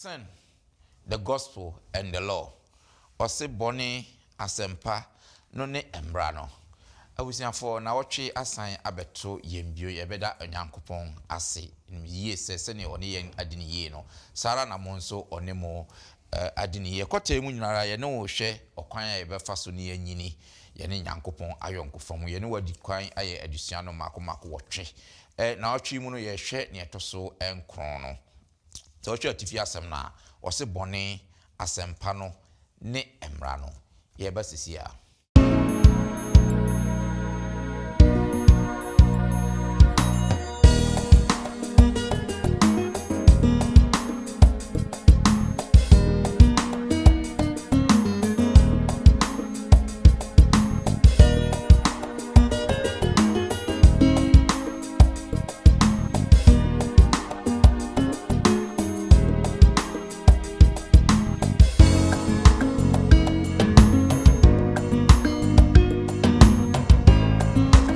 Sin, the Gospel and the Law, Ɔse Bɔne, Asɛmpa no ne Mmara no. Abusuafoɔ, nawɔtwe asan abɛto yɛn bio, yɛbɛda Onyankopɔn ase yie sɛ sɛdeɛ ɔne yɛn adi no yie no, saa ara na mo nso ɔne mo adi no yie. Kɔtɛɛ mu nyina ara, yɛne wo rehwɛ ɔkwan a yɛbɛfa so ne yɛanyini yɛne Nyankopɔn ayɔnkofa mu. Yɛne wo adi kwan ayɛ adesua no mmaako mmaako wɔtwe. Nawɔtwe yi mu no, yɛrehwɛ nea ɛtɔ so nkron no. Sɛ wohwɛ atifi asɛm no a, wɔse bɔne, asɛmpa no, ne mmara no. Yɛreba sisi a.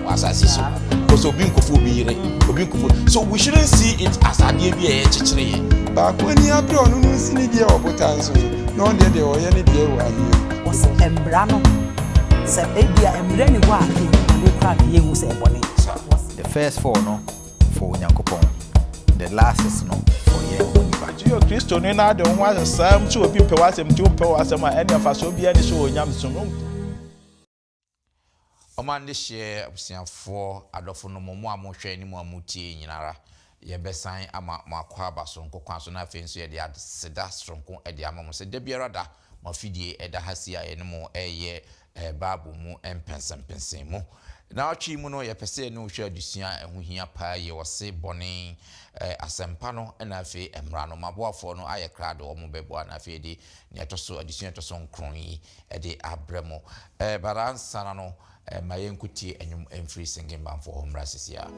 Wɔ asase so because obi nkɔfo obi yere obi nkɔfo, so we shouldn't see it as adeɛ bi a ɛyɛ kyekyere yɛn. Baako ani abere ɔno no nsi ne deɛ wɔ botan so no, na ɔno deɛ deɛ ɔyɛ ne deɛ wɔ anwea mu. Wɔse mmara no, sɛ ebia mmara nni hɔ a, ɛyɛ bɔne koraa na yɛnhu sɛ ɛyɛ bɔne. The first four no for Onyankopɔn, the last six no for yɛn ho nnipa. Nti woyɛ Kristoni na ade wo ho ahyɛ saa mu sɛ obi mpɛ w'asɛm nti wompɛ w'asɛm a, ɛnneɛ mfasoɔ biara nni so wɔ onyamesom mu. Ɔman dehyeɛ abusuafoɔ, adɔfo nom, mo a mohwɛ ne mo a motie nyinara, yɛbɛsan ama mo akwaaba soronko kwan so na afei nso yɛde aseda soronko de ama mo sɛ da biara da mo afidie da ha si a yɛne mo reyɛ Bible mu mpɛnsɛmpɛnsɛnmu. Naawɔtwe yi mu no, yɛpɛ sɛ yɛne wo hwɛ adesua a ɛho hia paa yie, ɔse bɔne, asɛmpa no na afei mmara no. M'aboafoɔ no ayɛ krado, wɔbɛboa na afei yɛde nea ɛtɔ so, adesua a ɛtɔ so nkron yi de abrɛ mo. But ansa na no, ma yɛnkɔtie nnwom mfiri Singing Band-foɔ hɔ mmra sisi ara.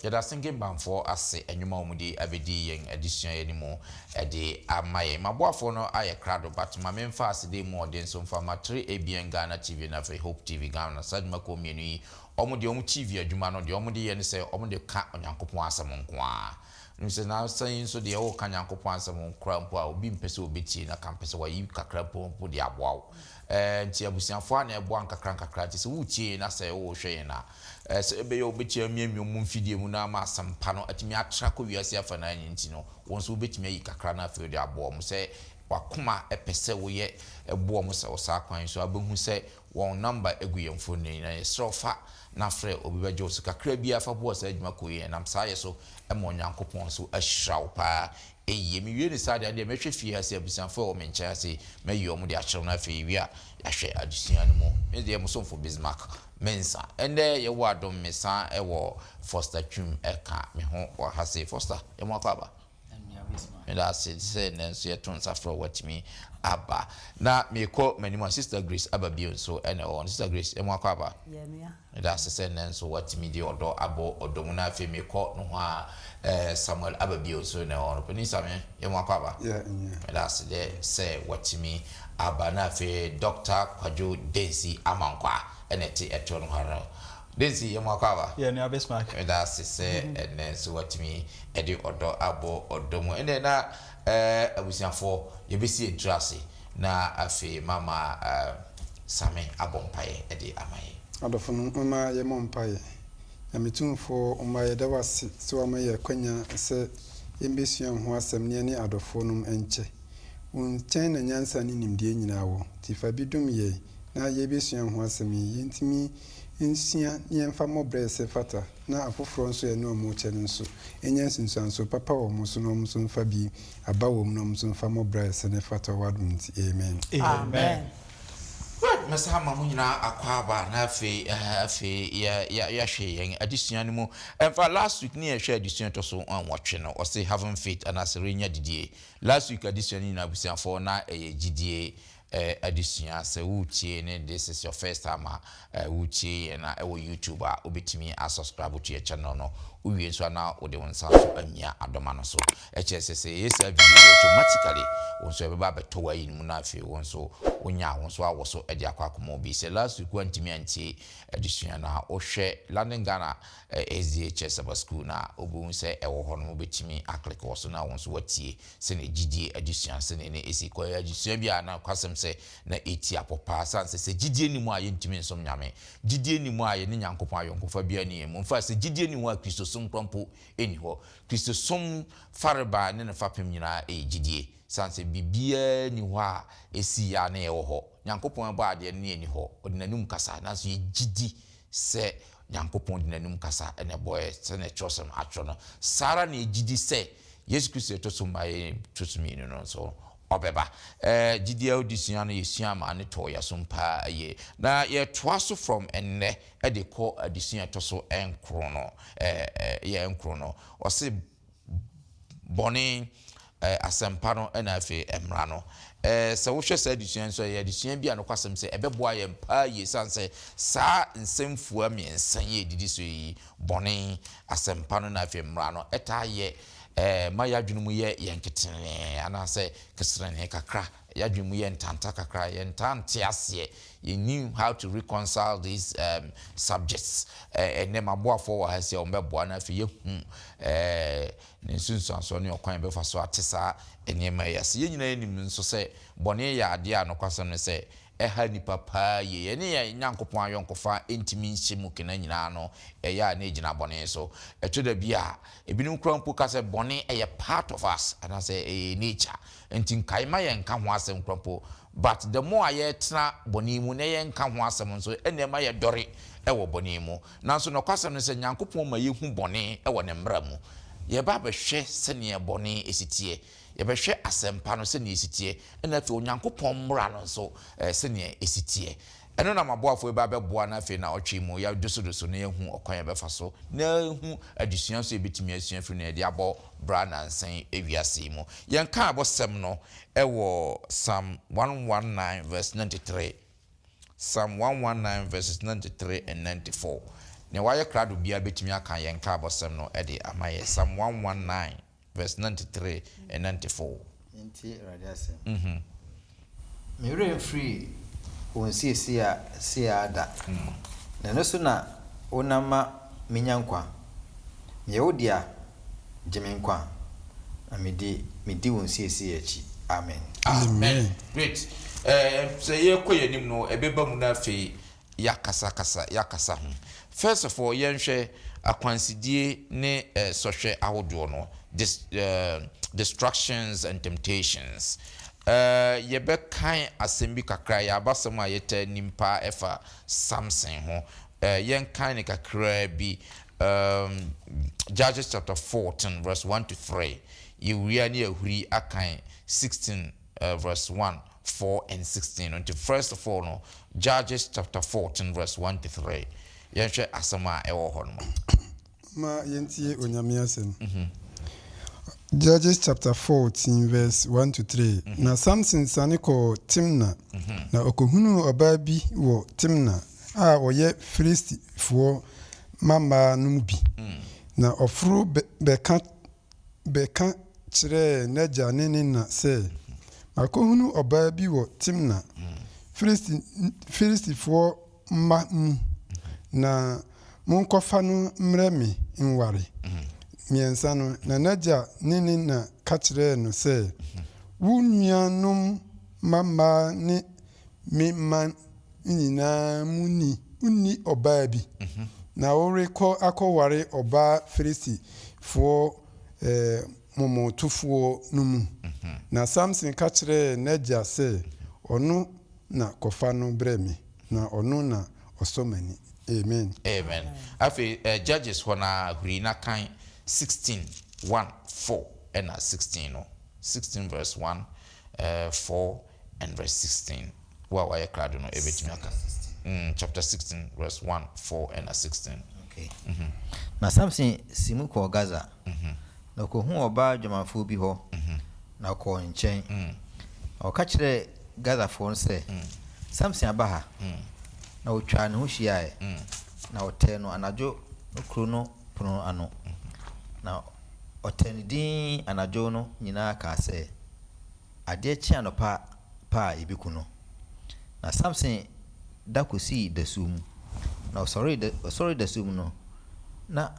Yɛda Senkenbanfoɔ ase nnwuma a wɔde abɛdi yɛn adesua yi anim de ama yɛn. M'aboafoɔ no ayɛ krado but ma memfa aseda yi mu ɔden nso mfa mma 3ABN Ghana TV na afei Hope TV Ghana. Saa adwumakuo mmienu yi, wɔn deɛ wɔn TV adwuma no, deɛ wɔde yɛ ne sɛ wɔde ka Onyankopɔn asɛm nko ara. Wonim sɛ nansa yi nso deɛ woreka Nyankopɔn asɛm koraa mpo a, obi mpɛ sɛ ɔbɛtie na ka mpɛ sɛ wayi kakra mpo mpo de aboa wo. Ɛɛ nti abusuafoɔ a na ɛboa nkakra nkakra nti sɛ woretie yɛn na sɛ worehwɛ yɛn a, ɛɛ sɛ ɛbɛyɛ a wobɛtumi amiamia wɔn mfidie mu na ama asɛmpa no atumi atra kɔ wiase afanaa nyinaa nti no, wo nso wobɛtumi ayi kakra na afei wode aboa wɔn. Sɛ w'akoma pɛ sɛ woyɛ boa wɔn sɛ wɔ saa kwan yi so a, wobɛhu sɛ wɔn nɔmba gu yɛn mfonini na yɛsrɛ wo fa na frɛ obi bɛgye wo so kakra biara fa boa saa adwuma kuo yi. Ɛnam saa yɛ so ma Onyankopɔn nso ahyira wo paa yie. Mewie no saa deɛ, ɛndeɛ mɛhwɛ fie ha sɛ abusuafoɔ a ɛwɔ me nkyɛn ha sei, mɛyi wɔn de akyerɛ wɔn na afei yɛwie a, yɛahwɛ adesua no mu. Me deɛ mo somfo Bismarck Mensah. Ɛnnɛ yɛwɔ adom mesan wɔ Foster Twum ka me ho wɔ ha sei. Foster, yɛ mo akwaaba. Meda ase sɛ nnɛ nso yɛto nsa frɛ wo watumi aba. Na mekɔ m'anim a Sister Grace aba bio nso ɛna ɛwɔ hɔ no. Sister Grace, yɛ mo akwaaba. Meda ase sɛ nnɛ nso watumi de ɔdɔ abɔ ɔdɔ mu. Na afei mekɔ nohoa a Samuel aba bio nso na ɛwɔ hɔ no. Panin Same, yɛ mo akwaaba. Meda ase dɛ sɛ watumi aba. Na afei Doctor Kwadwo Densi Amankwaa ɛna ɛte ɛtoɔ nohoa no. Densi, yɛ mo akwaaba. Yɛ nua Bismarck. Meda ase sɛ ɛnnɛ nso watumi de ɔdɔ abɔ ɔdɔ mu. Ɛnneɛ na abusuafoɔ yɛbɛsi yɛn tiri ase na afei mama Same abɔ mpaeɛ de ama yɛn. Adɔfonom, momma yɛmmɔ mpaeɛ. Nyame Tumfoɔ, mma yɛda wo ase sɛ woama yɛn akwanya sɛ yɛmbɛsua wo ho asɛm na yɛne adɔfoɔ nom nkyɛ. Wo nkyɛn na nyansa ne nimdeɛ nyinaa wɔ, nti fa bi dom yɛn na yɛrebɛsua wo ho asɛm yi, yɛntumi nsua na yɛmfa mmɔ brɛ sɛ ɛfata, na afoforɔ nso a yɛne wɔn rekyɛ no nso nya nsunsuansoɔ papa wɔ wɔn so na wɔn nso mfa bi aba wɔn mu na wɔn nso mfa mmɔ brɛ sɛ na ɛfata wɔ w'adom nti. Amen. Amen. Good, mɛsan ama mo nyinaa akwaaba na afei afei yɛ yɛ yɛahwɛ yɛn adesua no mu. Ɛmfa last week ne yɛhwɛ adesua ɛtɔ so nwɔtwe no, ɔse having faith anaasɛ renya didie. Last week adesua no nyinaa abusuafoɔ na ɛyɛ gyidie adesua. Sɛ woretie ne this is your first time a woretie yɛn a ɛwɔ YouTube a, wobɛtumi a subscribe to yɛn channel no. Wowie nso a na wode wo nsa nso amia adɔma no so. Ɛkyerɛ sɛ sɛ yɛyɛ saa video yi automatically wo nso ɛbɛba abɛtɔ w'ayi no mu na afei wo nso wonya a wo nso awɔ so de akɔ akɔma obi. Sɛ last week woantumi antie adesua no a, wohwɛ London Ghana SDA Church Sabbath School no a, wobɛhu sɛ ɛwɔ hɔ no wobɛtumi aclick wɔ so na wo nso woatie. Sɛnea gyidie adesua sɛnea na ɛsi kɔ. Ɛyɛ adesua bi a na nokwasɛm sɛ na ɛti apɔ paa sane sɛ sɛ gyidie nni mu a yɛntumi nsom Nyame. Gyidie nni mu a yɛne Nyankopɔn ayɔnkofa biara nni yɛn mu. Infact sɛ gyidie nni hɔ a Kristosom koraa mpo nni hɔ. Kristosom farebae ne ne fapem nyinaa yɛ gyidie sane sɛ biribiara nni hɔ a ɛsiiɛ a na yɛwɔ hɔ. Nyankopɔn bɔɔ adeɛ no na yɛnni hɔ. Ɔde n'anum kasa nanso yɛgyidi sɛ Nyankopɔn de n'anum kasa na ɛbɔeɛ sɛdeɛ twerɛsɛm atwerɛ no, saa ara na yɛgyedi sɛ Yesu Kristo a ɛtɔ so mmaeɛ ɛtɔ so mmienu no nso ɔbɛba. Ɛɛ gyidie adesua no yɛsua ma ne tɔɔ yɛasom paa yie. Na yɛtoa so from ɛnnɛ de kɔ adesua ɛtɔ so nkron no, ɛɛ yɛ nkron no. Ɔse bɔne, asɛmpa no na afei mmara no. Sɛ wohwɛ saa adesua yi nso a, ɛyɛ adesua bi a nokwasɛm sɛ ɛbɛboa yɛn paa yie esiane sɛ saa nsɛmfua mmiɛnsa yi a ɛdidi so yi, bɔne, asɛmpa no na afei mmara no, ɛtaa yɛ ma yɛn adwene mu yɛ yɛn ketenee anaasɛ keserenee kakra, yɛn adwene mu yɛ ntanta kakra, yɛntaa nte aseɛ, yɛnnim how to reconcile these um, subjects. Ɛnnɛ m'aboafoɔ wɔ ha sɛ wɔbɛboa na afei yɛahu ne nsunsuansoɔ ne ɔkwan a yɛbɛfa so ate saa nneɛma yi ase. Yɛn nyinaa nim nso sɛ bɔne yɛ adeɛ a nokwasɛm ne sɛ ɛha nnipa paa yie. Yɛne yɛn Nyankopɔn ayɔnkofa ntumi nhyɛ mu kena nyinaa no, ɛyɛ a na ɛgyina bɔne so. Ɛtɔ da bi a, ebinom koraa mpo ka sɛ bɔne yɛ part of us anaasɛ ɛyɛ yɛn nature. Nti nkae ma yɛnka ho asɛm koraa mpo. But the more a yɛtena bɔne mu na yɛnka ho asɛm nso, ɛnna ɛma yɛdɔre wɔ bɔne mu. Nanso nɔkwasɛm ne sɛ, Nyankopɔn ma yehu bɔne wɔ ne mmara mu. Yɛreba abɛhwɛ sɛnea bɔne si teɛ. Yɛbɛhwɛ asɛmpa no sɛnea esi teɛ, ɛnna afei Onyankopɔn mmara no nso sɛnea esi teɛ. Ɛno na m'aboafo yi ba abɛboa na afei naawɔtwe yi mu yɛadosodoso na yɛahu ɔkwan a yɛbɛfa so na yɛahu adesua nso a yɛbɛtumi asua afiri no na yɛde abɔ bra nnansa yi wiase yi mu. Yɛn nkaebɔsɛm no wɔ Psalm 119 verse 93. Psalm 119 verses 93 and 94. Nea wayɛ krado biara bɛtumi aka yɛn nkaabɔsɛm no de ama yɛn. Psalm 119 verse 93 and 94. Yɛntie Awurade asɛm. Me werɛ mfirii wo nsiesiee a da, na ɛno so na wonam ma minya nkwa. Meyɛ wo dea, gye me nkwa, na mede medi wo nsiesiee akyi. Amen. Amen. Great. Eh, sɛ yɛkɔ yɛn anim no, ɛbɛba mu na afei yɛakasakasa, yɛakasa ho. First of all, yɛnhwɛ akwansidie ne eh, sɔhwɛ ahodoɔ no, dis, eh, distractions and temptations. Eh, yɛbɛkan asɛm bi kakra, yɛ abasɛm a yɛtaa nim paa ɛfa Samson ho. Eh, yɛnkan ne kakraa bi, um, Judges chapter 14 verse 1 to 3. Yɛwie a ne yɛahuri akan 16 uh, verse 1, 4 and 16 no. Nti first of all no, Judges chapter 14 verse 1 to 3. Yɛnhwɛ asɛm a ɛwɔ hɔ no mu. Ma yɛntie Onyame asɛm. Judges chapter 14 verse 1 to 3. Na Samson sane kɔɔ Timna, na ɔkɔhunuu ɔbaa bi wɔ Timna a ɔyɛ Filistifoɔ mmammaa no mu bi. Na ɔforo bɛka bɛka kyerɛɛ n'agya ne ne na sɛ, Makɔhunu ɔbaa bi wɔ Timna, Filisti Filistifoɔ mma mu, na monkɔfa no mmrɛ me nware. Mmiɛnsa no, na n'agya ne ne na ka kyerɛɛ no sɛ, Wo nuanom mmammaa ne me man nyinaa mu ni wonni ɔbaa bi, na worekɔ akɔware ɔbaa Filistifoɔ momonotofoɔ no mu. Na Samson ka kyerɛɛ n'agya sɛ, Ɔno na kɔfa no brɛ me, na ɔno na ɔsɔ m'ani. Amen. Amen. Afei eh, Judges hɔ no ara, huri na kan 16, 1, 4 ɛna 16 no. 16 verse 1, eh, 4 and verse 16. Wo a wayɛ krado no, ɛbɛtumi aka. Chapter 16 verse 1, 4 ɛna 16. Okay. Na Samson sii mu kɔɔ Gaza, na ɔkɔhuu ɔbaa dwamanfoɔ bi hɔ, na ɔkɔɔ ne nkyɛn. Na ɔka kyerɛɛ Gazafoɔ no sɛ, Samson aba ha. Na wɔtwaa ne ho hyiaeɛ, na wɔtɛɛ no anadwo no kuro no pono ano. Na ɔtɛɛ no dinn anadwo no nyinaa kaa sɛ, Adeɛ kye anɔpa pɛ a yɛbɛku no. Na Samson da kɔsii dasuo mu. Na ɔsɔree da ɔsɔree dasuo mu no, na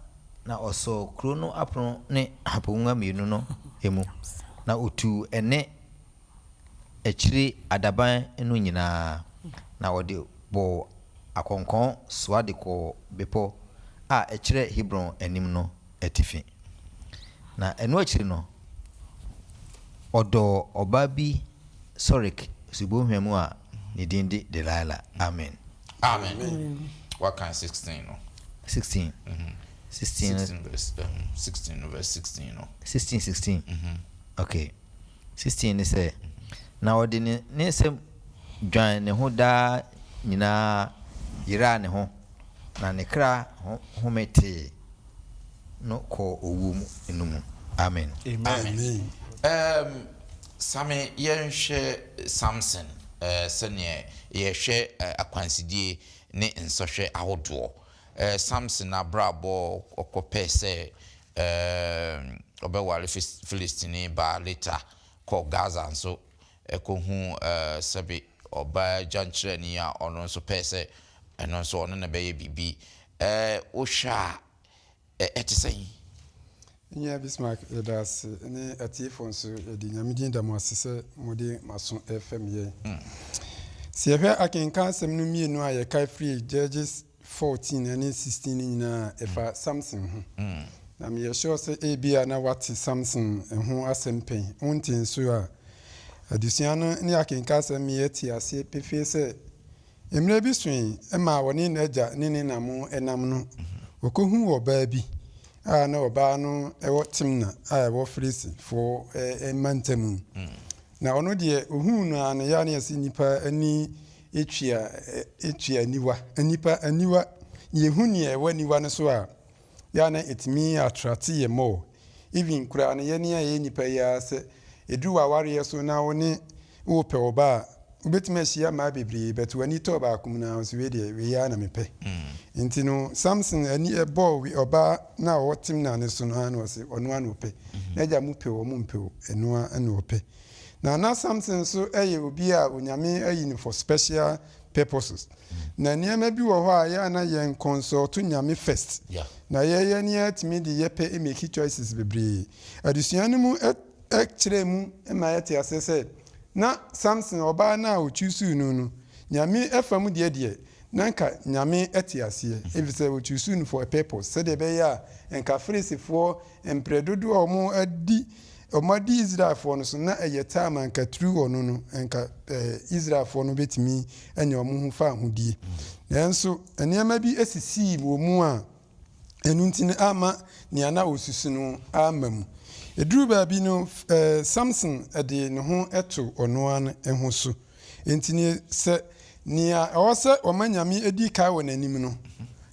na ɔsɔɔ kuro no apono ne aponnwa mmienu no mu, na ɔtuu ɛne akyire adaban no nyinaa, na ɔde bɔɔ akɔnkɔn soa de kɔɔ bepɔ a ɛkyerɛ Hebron anim no atifi. Na ɛno akyiri no, ɔdɔɔ ɔbaa bi Sorek subonhwa mu a ne din de Delilah. Amen. Amen. Wakan 16 no. 16. 16 no. 16 verse 16 no verse 16 no. 16 16. Okay. 16 ne sɛ, Na ɔde ne ne nsam dwan ne ho daa nyinaa yeraa ne ho, na ne kra home tee no kɔɔ owuo mu no mu. Amen. Amen. Um, Same, yɛnhwɛ Samson uh, sɛdeɛ yɛhwɛ uh, akwansidie ne nsɔhwɛ ahodoɔ. Uh, Samson abrabɔ ɔkɔpɛ sɛ uh, ɔbɛware Philistini baa later kɔ Gaza nso ɛkɔhu uh, sɛbe ɔbaa gyankyerɛni a ɔno nso pɛɛ sɛ ɛno nso ɔno na bɛyɛ biribi. Wohwɛ a ɛte sɛn? Nua Bismarck, yɛda ase ne atiefoɔ nso yɛde Nyame din da mo ase sɛ mode mo aso refɛm yɛn. Sɛ yɛhwɛ akenkan asɛm no mmienu a yɛkae firii Judges 14 ne 16 no nyinaa a, ɛfa Samson ho. Na meyɛ sure sɛ ebia na woate Samson ho asɛm pɛn. Wonte nso a, adesua no ne akenkan asɛm ma yɛte aseɛ pefee sɛ Mmerɛ bi soe maa ɔne n'agya ne ne na mo nam no, ɔkɔhuu ɔbaa bi a na ɔbaa no wɔ Timna a ɛwɔ Filistifoɔ mantamu. Na ɔno deɛ, ɔhuu no ara no, yɛ a na yɛse nnipa ani tua tua aniwa, nnipa aniwa, yɛhu deɛ ɛwɔ aniwa no so a, yɛ a na ɛtumi attracte yɛ more. Even koraa no, yɛn a yɛyɛ nnipa yi ara, sɛ ɛduru w'awareɛ so na wo ne wopɛ ɔba a, wobɛtumi ahyia mmaa bebree but w'ani tɔ baako mu no ara, wo se wei deɛ, wei ara na mepɛ. Nti no Samson ani bɔɔ ɔbaa no a ɔwɔ Timna no so no ara na ɔse ɔno ara na ɔpɛ. N'agya mo pɛ o, ɔmo mpɛ o, ɛno ara na ɔpɛ. Na na Samson nso yɛ obi a Onyame ayi no for special purposes. Na nneɛma bi wɔ hɔ a ɛyɛ a na yɛn consult Nyame first. Na yɛyɛ ne yɛatumi de yɛpɛ make choices bebree. Adesua no mu kyerɛɛ mu ma yɛte aseɛ sɛ na Samson ɔbaa no a ɔchoosuu no no, Nyame fa mu deɛ deɛ, na nka Nyame te aseɛ, efisɛ ɔchoosuu no for a purpose, sɛdeɛ ɛbɛyɛ a nka Filistifoɔ mprɛ dodoɔ a wɔn adi wɔn adi Israelfoɔ no so, na ɛyɛ time a nka through ɔno no nka Israelfoɔ no bɛtumi anya wɔn ho fahodie. Nanso nneɛma bi sisii wɔ mu a ɛno nti no amma nea na ɔsusu no amma mu. Ɛduruu baabi no, Samson de ne ho to ɔno ara ne ho so. Enti ne sɛ nea ɛwɔ sɛ ɔma Nyame di kae wɔ n'anim no,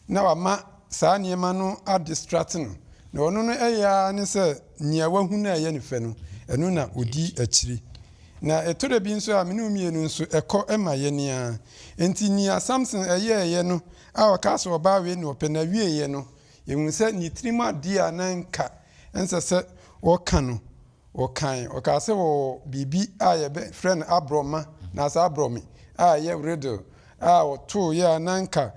na wama saa nneɛma no adistrate no. Na ɔno no ɛyɛ ara ne sɛ nea wahu no a ɛyɛ no fɛ no, ɛno na ɔdi akyiri. Na ɛtɔ da bi nso a, me ne wo mmienu nso, ɛkɔ ma yɛn ara. Enti nea Samson ɛyɛeɛ no a ɔkaa sɛ ɔbaa wei na ɔpɛ, n'awieeɛ no, yɛhu sɛ ne tirim adeɛ a na anka ɛnsɛ sɛ ɔka no, Ɔkae, ɔkaa sɛ wɔwɔ biribi a yɛbɛfrɛ no aborɔma anaasɛ aborɔme a ɛyɛ riddle a ɔtooeɛ a na anka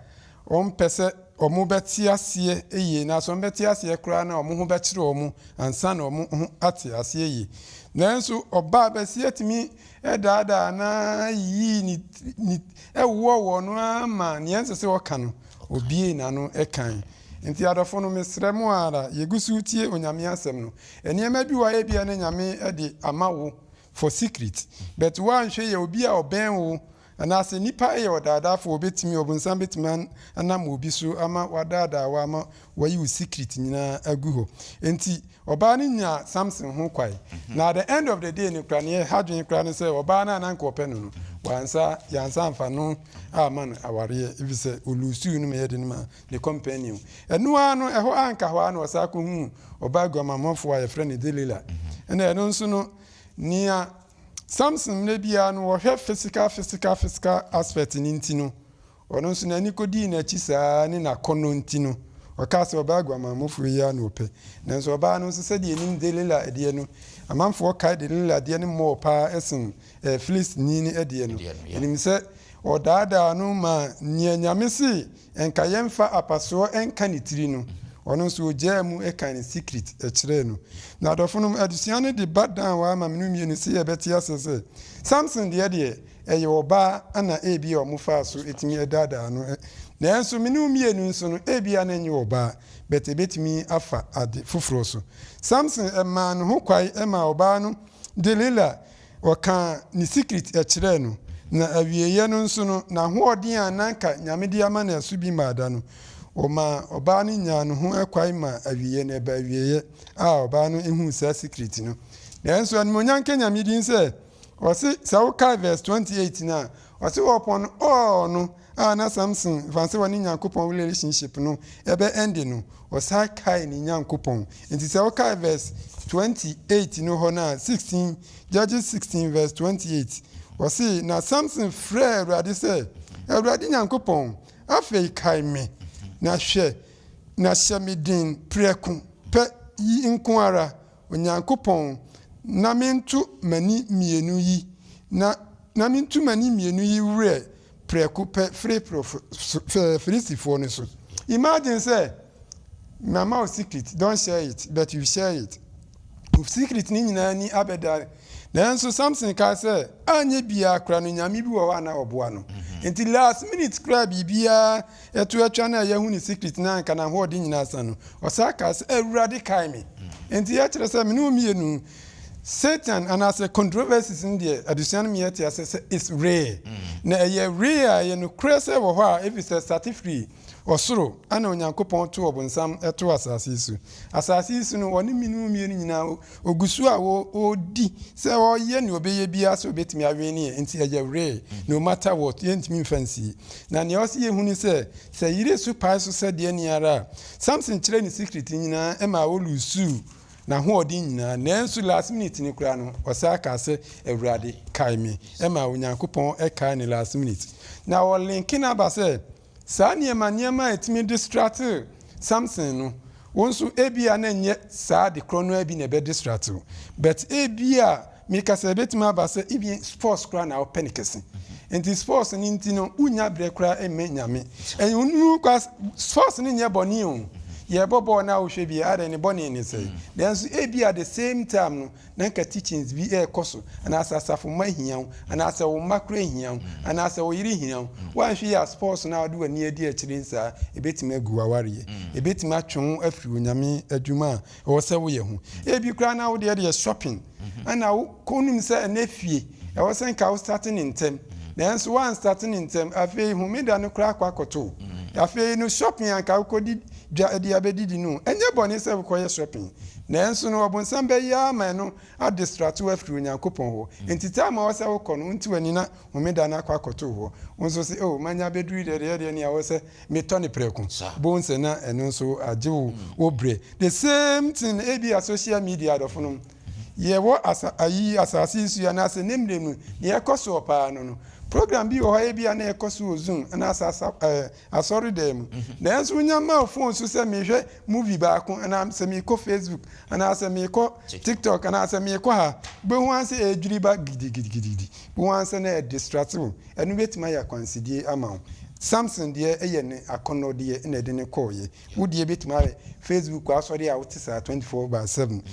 wɔmpɛ sɛ wɔbɛte aseɛ yie, anaasɛ wɔbɛte aseɛ koraa na wɔn ho bɛkyere wɔn ansa na wɔn ho ate aseɛ yie. Nanso ɔbaa bɛseɛ tumi daadaa no ara yiyii ne ne ɛwoɔwoɔ no ara ma nea ɛnsɛ sɛ ɔka no, ɔbiee n'ano kae. Nti adɔfo no, mesrɛ mo ara, yɛgu so retie Onyame asɛm no, Nneɛma bi wɔ hɔ a ebia na Nyame de ama wo for secret but woanhwɛ yie a obi a ɔbɛn wo anaasɛ nipa yɛ ɔdaadaafo obetumi ɔbonsam betumi anam obi so ama wadaadaa wo ama wayi wo secret nyinaa agu hɔ. Enti ɔbaa no nyaa Samson ho kwae. Na at the end of the day no koraa nea ɛha dwen koraa ne sɛ ɔbaa no a na anka ɔpɛ no no wansa yɛansa amfa no amma no awareɛ efisɛ ɔluusuu no ma yɛde no maa ne companion. Ɛno ara no, ɛhɔ anka hɔ ara na ɔsan kɔhuu ɔbaa aguamammɔfoɔ a yɛfrɛ no Delila. Ɛna ɛno nso no, nea Samson mmerɛ biara no wɔhwɛ physical, physical, physical aspect no nti no, ɔno nso n'ani kɔdii n'akyi saa ne n'akɔnnɔ nti no, ɔkaa sɛ ɔbaa aguamammɔfoɔ yi ara na ɔpɛ. Nanso ɔbaa no nso sɛdeɛ yɛnim Delila deɛ no, amanfoɔ kae Delila deɛ no more paa sen eh, Filistini no deɛ no. Yɛnim sɛ ɔdaadaa no maa nea Nyame se Nka yɛmfa apasoɔ nka ne tiri no, ɔno nso ɔgyaa mu kaa ne secret kyerɛɛ no. Na adɔfonom, adesua no de ba down hɔ ara ma mene wo mmienu se yɛbɛte aseɛ sɛ, Samson deɛ deɛ, ɛyɛ ɔbaa na ebia wɔfaa so tumi daadaa no, nanso mene wo mmienu nso no, ebia na ɛnyɛ ɔbaa, but ɛbɛtumi afa ade foforɔ so. Samson maa ne ho kwae maa ɔbaa no, Delila, Ɔkaa ne secret kyerɛɛ no, na awieɛ no nso no, n'ahoɔden a na anka Nyame de ama no ɛso bi mmaa da no, ɔmaa ɔbaa no nyaa ne ho kwan maa awieɛ no ɛbaa awieɛ a ɔbaa no huu saa secret no. Nanso animuonyam nka Nyame din sɛ, ɔse sɛ wokae verse 28 no a, ɔse upon all no, a na Samson fa sɛ ɔne Nyankopɔn relationship no ɛbɛ ɛnde no, ɔsan kae ne Nyankopɔn. Nti sɛ wokae verse 28 no hɔ no a, 16, Judges 16 verse 28, ɔse, Na Samson frɛɛ Awurade sɛ, Awurade Nyankopɔn, afei kae me, na hwɛ, na hyɛ me den prɛko pɛ yi nko ara, Onyankopɔn, na mento m'ani mmienu yi, na na mentu m'ani mmienu yi werɛ prɛko pɛ firi Filistifoɔ no so. Imagine sɛ mama wo secret, don't share it, but you share it. Wo secret no nyinaa ni abɛda. Nanso Samson kaa sɛ, anyɛ biara koraa no nyame bi wɔ hɔ a na ɔboa no. Nti last minute koraa biribiara ɛto atwa no a yɛahu ne secret no anka n'ahoɔden nyinaa asa no, ɔsan kaa sɛ, Awurade kae me. Nti ɛkyerɛ sɛ me ne wo mmienu Satan anaasɛ controversies no deɛ adesua no meyɛ te aseɛ sɛ it's real. Na ɛyɛ real a ɛyɛ nokorɛ sɛ wɔ hɔ a ɛfiri sɛ starte firi ɔsoro ana Onyankopɔn too ɔbonsam too asase yi so. Asase yi so no ɔne me ne wo mmienu nyinaa ɔgu so a ɔredi sɛ ɔreyɛ nea ɔbɛyɛ biara sɛ ɔbɛtumi awene yɛn nti ɛyɛ real no matter what yɛntumi mfa nsie. Na nea ɔsɛ yɛhu ne sɛ sɛ yere so pae so sɛ deɛ ni ara a Samson kyerɛ ne secret nyinaa ma ɔlusuu n'ahoɔden nyinaa, nanso last minute no koraa no, ɔsan kaa sɛ, Awurade, kae me. Ɛma Onyankopɔn kae no last minute. Na ɔlinke no aba sɛ, Saa nneɛma nneɛma a ɛtumi distract Samson no, wo nso ebia na ɛnyɛ saa ade korɔ no ara bi na ɛbɛ distract wo. But ebia meka sɛ ɛbɛtumi aba sɛ even sports koraa na wopɛ no kɛse. Nti sports no nti no wonnya berɛ koraa mma Nyame. Ɛno koraa sports no nyɛ bɔne o. Yɛbɔ bɔɔl no a wohwɛ bi a adɛn ne bɔne ne sɛn? Nanso ebia the same time no na anka teachings bi rekɔ so, anaasɛ asafo mma hia wo, anaasɛ wo mma koraa hia wo, anaasɛ wo yere hia wo. Woanhwɛ yie a sports no a wode w'ani adi akyire no saa, ɛbɛtumi agu w'awareɛ. Ɛbɛtumi atwe wo afiri Onyame adwuma a ɛwɔ sɛ woyɛ ho. Ebi koraa na wo deɛ deɛ shopping, ɛna wo wonim sɛ ɛnɛ fie, ɛwɔ sɛ nka wo starte no ntɛm, nanso woanstarte no ntɛm, afei homeda no koraa akɔ akɔto wo. Afei no shopping a anka wokɔdi dwa de abɛdidi no, ɛnyɛ bɔne sɛ wokɔyɛ shopping, Nanso no, ɔbonsam bɛyɛ ara ma ɛno adistrate wo afiri Onyankopɔn hɔ. Enti time a ɛwɔ sɛ wokɔ no, wonte w'ani na Homeda no akɔ akɔto wo hɔ. Wo nso se, Oh, manya abɛduru yi deɛ, deɛ deɛ nea ɛwɔ sɛ metɔ no prɛko. Wobɛhu sɛ na ɛno nso agye wo wo berɛ. The same thing, ebia social media adɔfonom, yɛwɔ asa, ayi, asase yi so yi anaasɛ ne mmerɛ mu, nea ɛkɔ soɔ paa no no, program bi wɔ hɔ a ebia na ɛkɔ so wɔ Zoom anaasɛ asa, ɛɛ, asɔredan mu. Nanso wonya ma wo fon so sɛ mehwɛ movie baako anaa sɛ mekɔ Facebook anaa sɛ mekɔ TikTok anaa sɛ mekɔ ha, wobɛhu ara sɛ ɛredwiri ba gidigidigidi. Wobɛhu ara sɛ na ɛdistract wo. Ɛno bɛtumi ayɛ akwansideɛ ama wo. Samson deɛ yɛ ne akɔnnɔdeɛ na ɛde no kɔeɛ. Wo deɛ bɛtumi ayɛ Facebook asɔre a wote saa 24 by 7.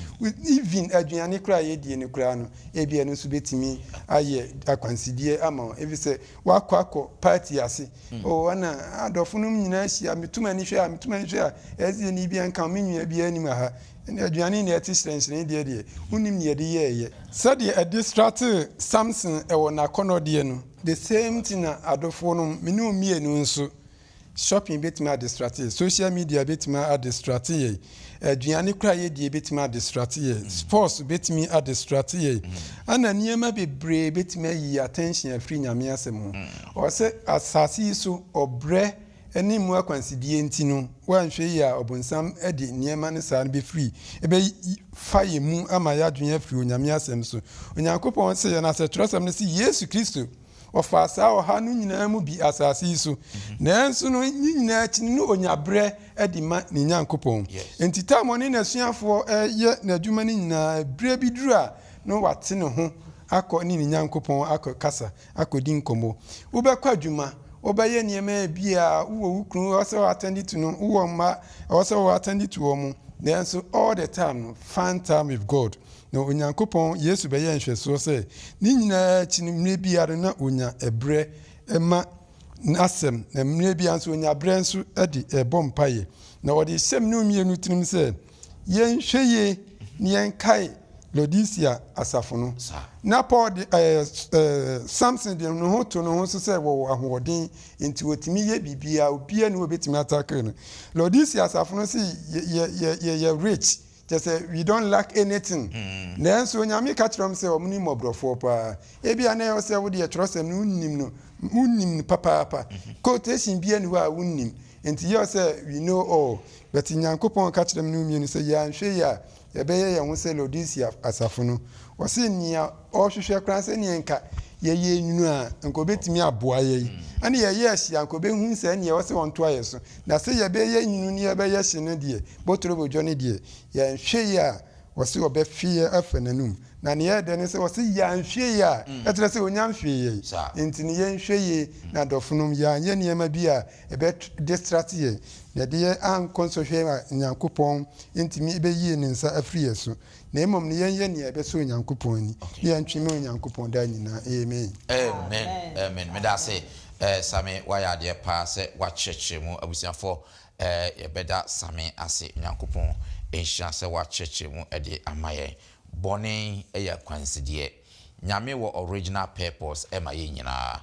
Even aduane koraa a yɛdie no koraa no, ebia ɛno nso bɛtumi ayɛ akwansideɛ ama wo. Ɛfiri sɛ woakɔ akɔ party ase. Oh, ɛna adɔfo nom nyinaa hyia, meto m'ani hwɛ a, meto m'ani hwɛ a, ɛsɛ ni bi nka me nua biara anim aha. Ɛna aduane na ɛte hyerɛnhyerɛn deɛ deɛ, wonim nea ɛde yɛɛyɛ. Sɛdeɛ ɛdistratee Samson wɔ n'akɔnnɔdeɛ no, the same thing na adɔfoɔ nom, me ne wo mmienu nso, Shopping bɛtumi adistrate yɛn, social media bɛtumi adistrate yɛn, aduane koraa a yɛdie bɛtumi adistrate yɛn, sports bɛtumi adistrate yɛn, ɛna nneɛma bebree bɛtumi ayi yɛn attention afiri Nyame asɛm ho. Ɔsɛ asase yi so ɔbrɛ ne mu akwansideɛ nti no, woanhwɛ yie a ɔbonsam de nneɛma no saa no bɛfiri, ɛbɛfa yɛn mu ama yɛadwene afiri Onyame asɛm so. Onyankopɔn se yɛn asɛ twerɛsɛm no se Yesu Kristo Ɔfaa saa ɔhaw no nyinaa mu bi asase yi so. Nanso no, ne nyinaa akyi no, na onya berɛ de ma ne Nyankopɔn. Enti tam ɔne n'asuafoɔ reyɛ n'adwuma no nyinaa, berɛ bi duru a, na wate ne ho akɔ ne ne Nyankopɔn akɔkasa, akɔdi nkɔmmɔ. Wobɛkɔ adwuma, wobɛyɛ nneɛma bi a wowɔ wo kunu, ɛwɔ sɛ wo attend to no, wowɔ mma, ɛwɔ sɛ wo attend to wɔn. Nanso all the time no, find time with God. Na Onyankopɔn, Yesu bɛyɛɛ nhwɛsoɔ sɛ ne nyinaa akyi no, mmerɛ biara no na ɔnya ɛberɛ ma N'asɛm, na mmerɛ biara nso ɔnya berɛ nso de bɔ mpaeɛ. Na ɔde hyɛ me ne wo mmienu tirim sɛ yɛnhwɛ yie na yɛnkae Laodicea asafo no. Na Paul de, ɛɛ, ɛɛ, Samson de ne ho to ne ho so sɛ wɔwɔ ahoɔden, nti wɔtumi yɛ biribiara, obiara nni hɔ a ɔbɛtumi atakere no. Laodicea asafo no se yɛ, yɛ, yɛ, yɛyɛ rich, Kyerɛ sɛ we don't lack anything. Nanso Onyame ka kyerɛ wɔn sɛ wɔn ne mmɔborɔfoɔ paa. Ebia na ɛwɔ sɛ wo deɛ twerɛsɛm no wonnim no, wonnim no papaapa. Quotation biara nni hɔ a wonnim. Nti yɛ sɛ we know all. But Nyankopɔn ka kyerɛ me ne wo mmienu sɛ yɛanhwɛ yie a, yɛbɛyɛ yɛn ho sɛ Laodicea asafo no. Ɔse nea ɔhwehwɛ koraa sɛ neɛ nka yɛyɛ nwunu a, nka ɔbɛtumi aboa yɛn. Ɛne yɛyɛ hye a, nka ɔbɛhu sɛ ɛneɛ ɛwɔ sɛ ɔntoa yɛn so. Na sɛ yɛbɛyɛ nwunu ne yɛbɛyɛ hye no deɛ, botorobodwo no deɛ, yɛanhwɛ yie a, ɔse ɔbɛfe yɛn afa n'anum. Na nea ɛyɛ dɛ ne sɛ ɔse yɛanhwɛ yie a, ɛkyerɛ sɛ ɔnya mfee yɛn. Enti no yɛnhwɛ yie na adɔfonom, yɛanyɛ nneɛma bi a ɛbɛ distract yɛn, na ɛde yɛn ankɔ nsɔhwɛ a Nyankopɔn ntumi bɛyi ne nsa afiri yɛn so. Na mmom no yɛnyɛ nea ɛbɛsɔ Onyankopɔn ani, na yɛntwe mmɛn Onyankopɔn daa nyinaa. Amen. Amen amen medase eh Same wayɛ adeɛ paa sɛ wakyerɛkyerɛ mu abusuafoɔ eh yɛbɛda Same ase Onyankopɔn nhyira sɛ wakyerɛkyerɛ mu de ama yɛn bɔne yɛ akwansideɛ Nyame wɔ original purpose ma yɛn nyinaa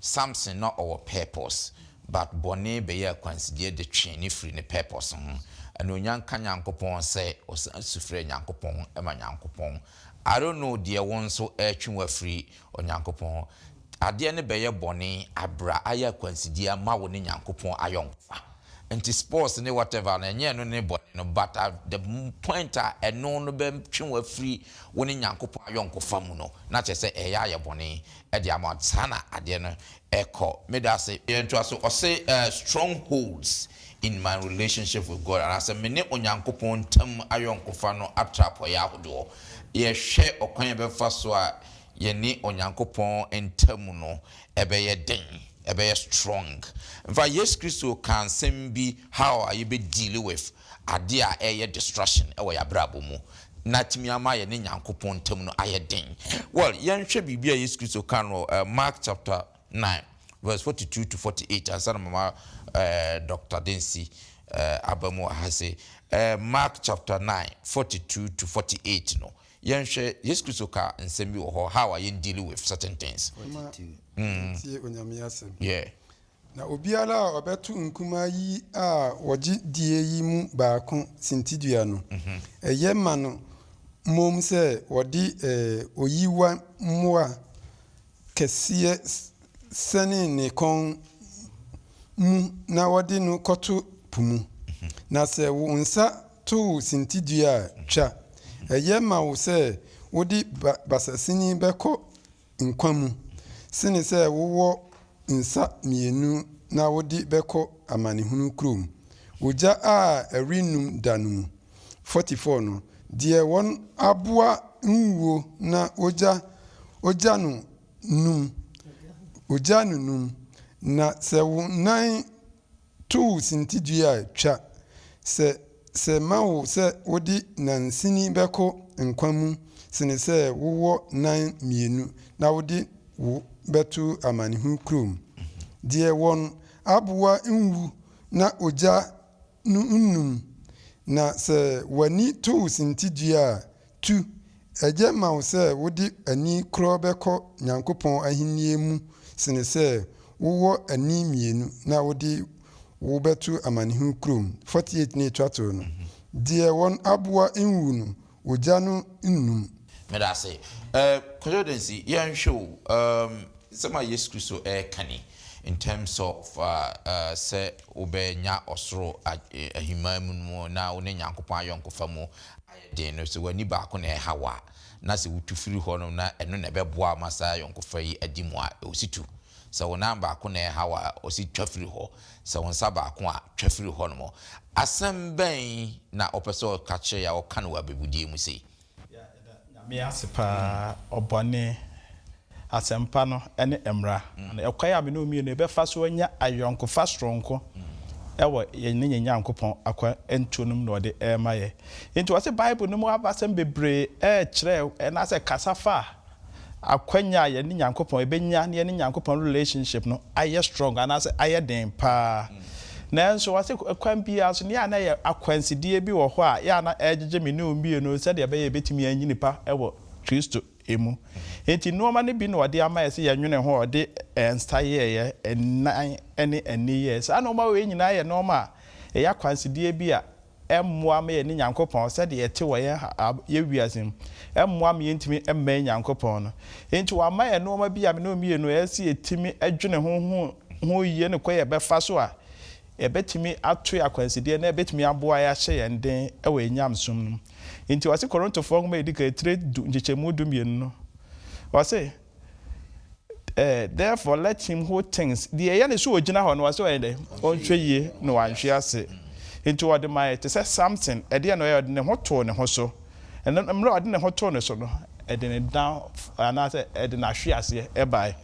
Samson na ɔwɔ purpose but bɔne bɛyɛɛ akwansideɛ de twee no firi ne purpose ho. Anuonyam nka Nyankopɔn sɛ ɔsan su frɛɛ Nyankopɔn ma Nyankopɔn I don't know deɛ wo nso ɛretwe wo afiri Onyankopɔn ho. Adeɛ no bɛyɛ bɔne abra ayɛ akwansideɛ ama wo ne Nyankopɔn ayɔnkofa. Nti sports ne whatever no ɛnyɛ ɛno ne bɔne no. no but at the point a ɛno no bɛtwe wo afiri wo ne Nyankopɔn ayɔnkofa mu no na kyerɛ sɛ ɛyɛ ayɛ bɔne de ama wo. Saa na adeɛ no ɛkɔ. Meda ase. Yɛntoa so. Ɔse strongholds in my relationship with God anaasɛ me ne Onyankopɔn ntam ayɔnkofa no atrapɔeɛ ahodoɔ. Yɛhwɛ ɔkwan a yɛbɛfa so a yɛne Onyankopɔn ntam no ɛbɛyɛ den, ɛbɛyɛ strong. Nfa Yesu Kristo kaa nsɛm bi how a yɛbɛ deal with adeɛ a ɛyɛ distraction ɛwɔ yɛn abrabɔ mu na tumi ama yɛne Nyankopɔn ntam no ayɛ den. Well, yɛnhwɛ biribi a Yesu Kristo ka no Mark chapter 9 verse 42 to 48 ansa na mama Dr. Densi aba mu wɔ ha se. Mark chapter 9 42 to 48 no, yɛnhwɛ Yesu Kristo ka nsɛm bi wɔ hɔ how a yɛn deal with certain things. Ma tie Onyame asɛm. Na obiara a ɔbɛto nkumaa yi a wɔgye die yi mu baako sintidua no, ɛyɛ ma no mmom sɛ wɔde oyiwa mmoa kɛseɛ sɛne ne kɔn mu na wɔde no kɔto po mu. Na sɛ wo nsa to wo sintidua a, twa. Ɛyɛ ma wo sɛ wode basasini bɛkɔ nkwa mu sene sɛ wowɔ nsa mmienu na wode bɛkɔ amanehunu kurom, ogya a ɛrennum da no mu. 44 no, deɛ wɔn aboa nwuo na ogya no num, ogya no num. Na sɛ wo nan to wo sintidua a, twa. Sɛ ma wo sɛ wode nansini bɛkɔ nkwa mu sene sɛ wowɔ nan mmienu na wode wo bɛto amanehunu kurom, deɛ wɔn aboa nwu na ogya no nnum. Na sɛ w'ani to wo sintidua a, tu. Ɛgye ma wo sɛ wode ani korɔ bɛkɔ Nyankopɔn ahennie mu sene sɛ wowɔ ani mmienu na wode wo bɛto amanehunu kurom. 48 ne ɛtwa to no, deɛ wɔn aboa nwu no, ogya no nnum. Meda ase. Kwadwo Dansi, yɛnhwɛ o, nsɛm a Yesu Kristo ɛreka ni in terms of sɛ wobɛnya ɔsoro ahemman mu no na wo ne Nyankopɔn ayɔnkofa mu ayɛ den no, sɛ w'ani baako na ɛha wo a, na sɛ wotu firi hɔ no na ɛno na ɛbɛboa ma saa ayɔnkofa yi adi mu a, ɔsi tu. Sɛ wo nan baako na ɛha wo a, ɔsi twa firi hɔ. Sɛ wo nsa baako a, twa firi hɔ nom. Asɛm bɛn na ɔpɛ sɛ ɔka kyerɛ yɛ a ɔka no wɔ abɛbudie mu sei? Nyame ase paa. Ɔbɔne, asɛmpa no ne mmara na ɛkwan a me ne wo mmienu yɛbɛfa so anya ayɔnkofa soronko ɛwɔ yɛn ne yɛn Nyankopɔn akwantuo no mu na ɔde ɛrema yɛ. Nti wɔse Bible no mu abasɛm bebree ɛrekyerɛ ɛnaasɛ kasa fa akwanya a yɛne Nyankopɔn ɛbɛnya ne yɛne Nyankopɔn relationship no ayɛ strong anaasɛ ayɛ den paa. Nanso wɔse kwan biara so ne a na yɛ akwansideɛ bi wɔ hɔ a yɛ a na ɛgyegye me ne wo mmienu sɛdeɛ ɛbɛyɛ yɛbɛtumi anyi nipa ɛwɔ Kristo emu. Nti nneɛma no bi na ɔde ama yɛ sɛ yɛnwene ho a ɔde nsa yɛɛyɛ, ɛnan ne ani yɛɛ. Saa nneɛma wei nyinaa yɛ nneɛma a ɛyɛ akwansideɛ bi a ɛmmoa ma yɛne Nyankopɔn sɛdeɛ yɛte wɔ yɛn yɛ wiase mu, ɛmmoa ma yɛntumi mmɛn Nyankopɔn no. Nti wama yɛ nneɛma bi a me ne wo mmienu ɛyɛ sɛ yɛtumi adwene ho yie ne kwan yɛbɛfa so a yɛbɛtumi ato yɛ akwansideɛ na yɛbɛtumi aboa yɛ ahyɛ yɛn den ɛwɔ yɛn nyamesom no mu. Nti wɔse Korintofoɔ nwoma a ɛdi kan tire 10 nkyekyɛmu 12 no, wɔse "Therefore let him who thinks," deɛ ɛyɛ ne so ogyina hɔ no, wɔse ɔyɛ dɛ ɔnhwɛ yie na wanhwe ase. Nti wɔde ma yɛ te sɛ Samson, ɛdeɛ na ɔyɛ, ɔde ne ho too ne ho so. Ɛno mmerɛ a ɔde ne ho too ne so no, ɛde ne down anaasɛ ɛde n'ahwe aseɛ ɛbae.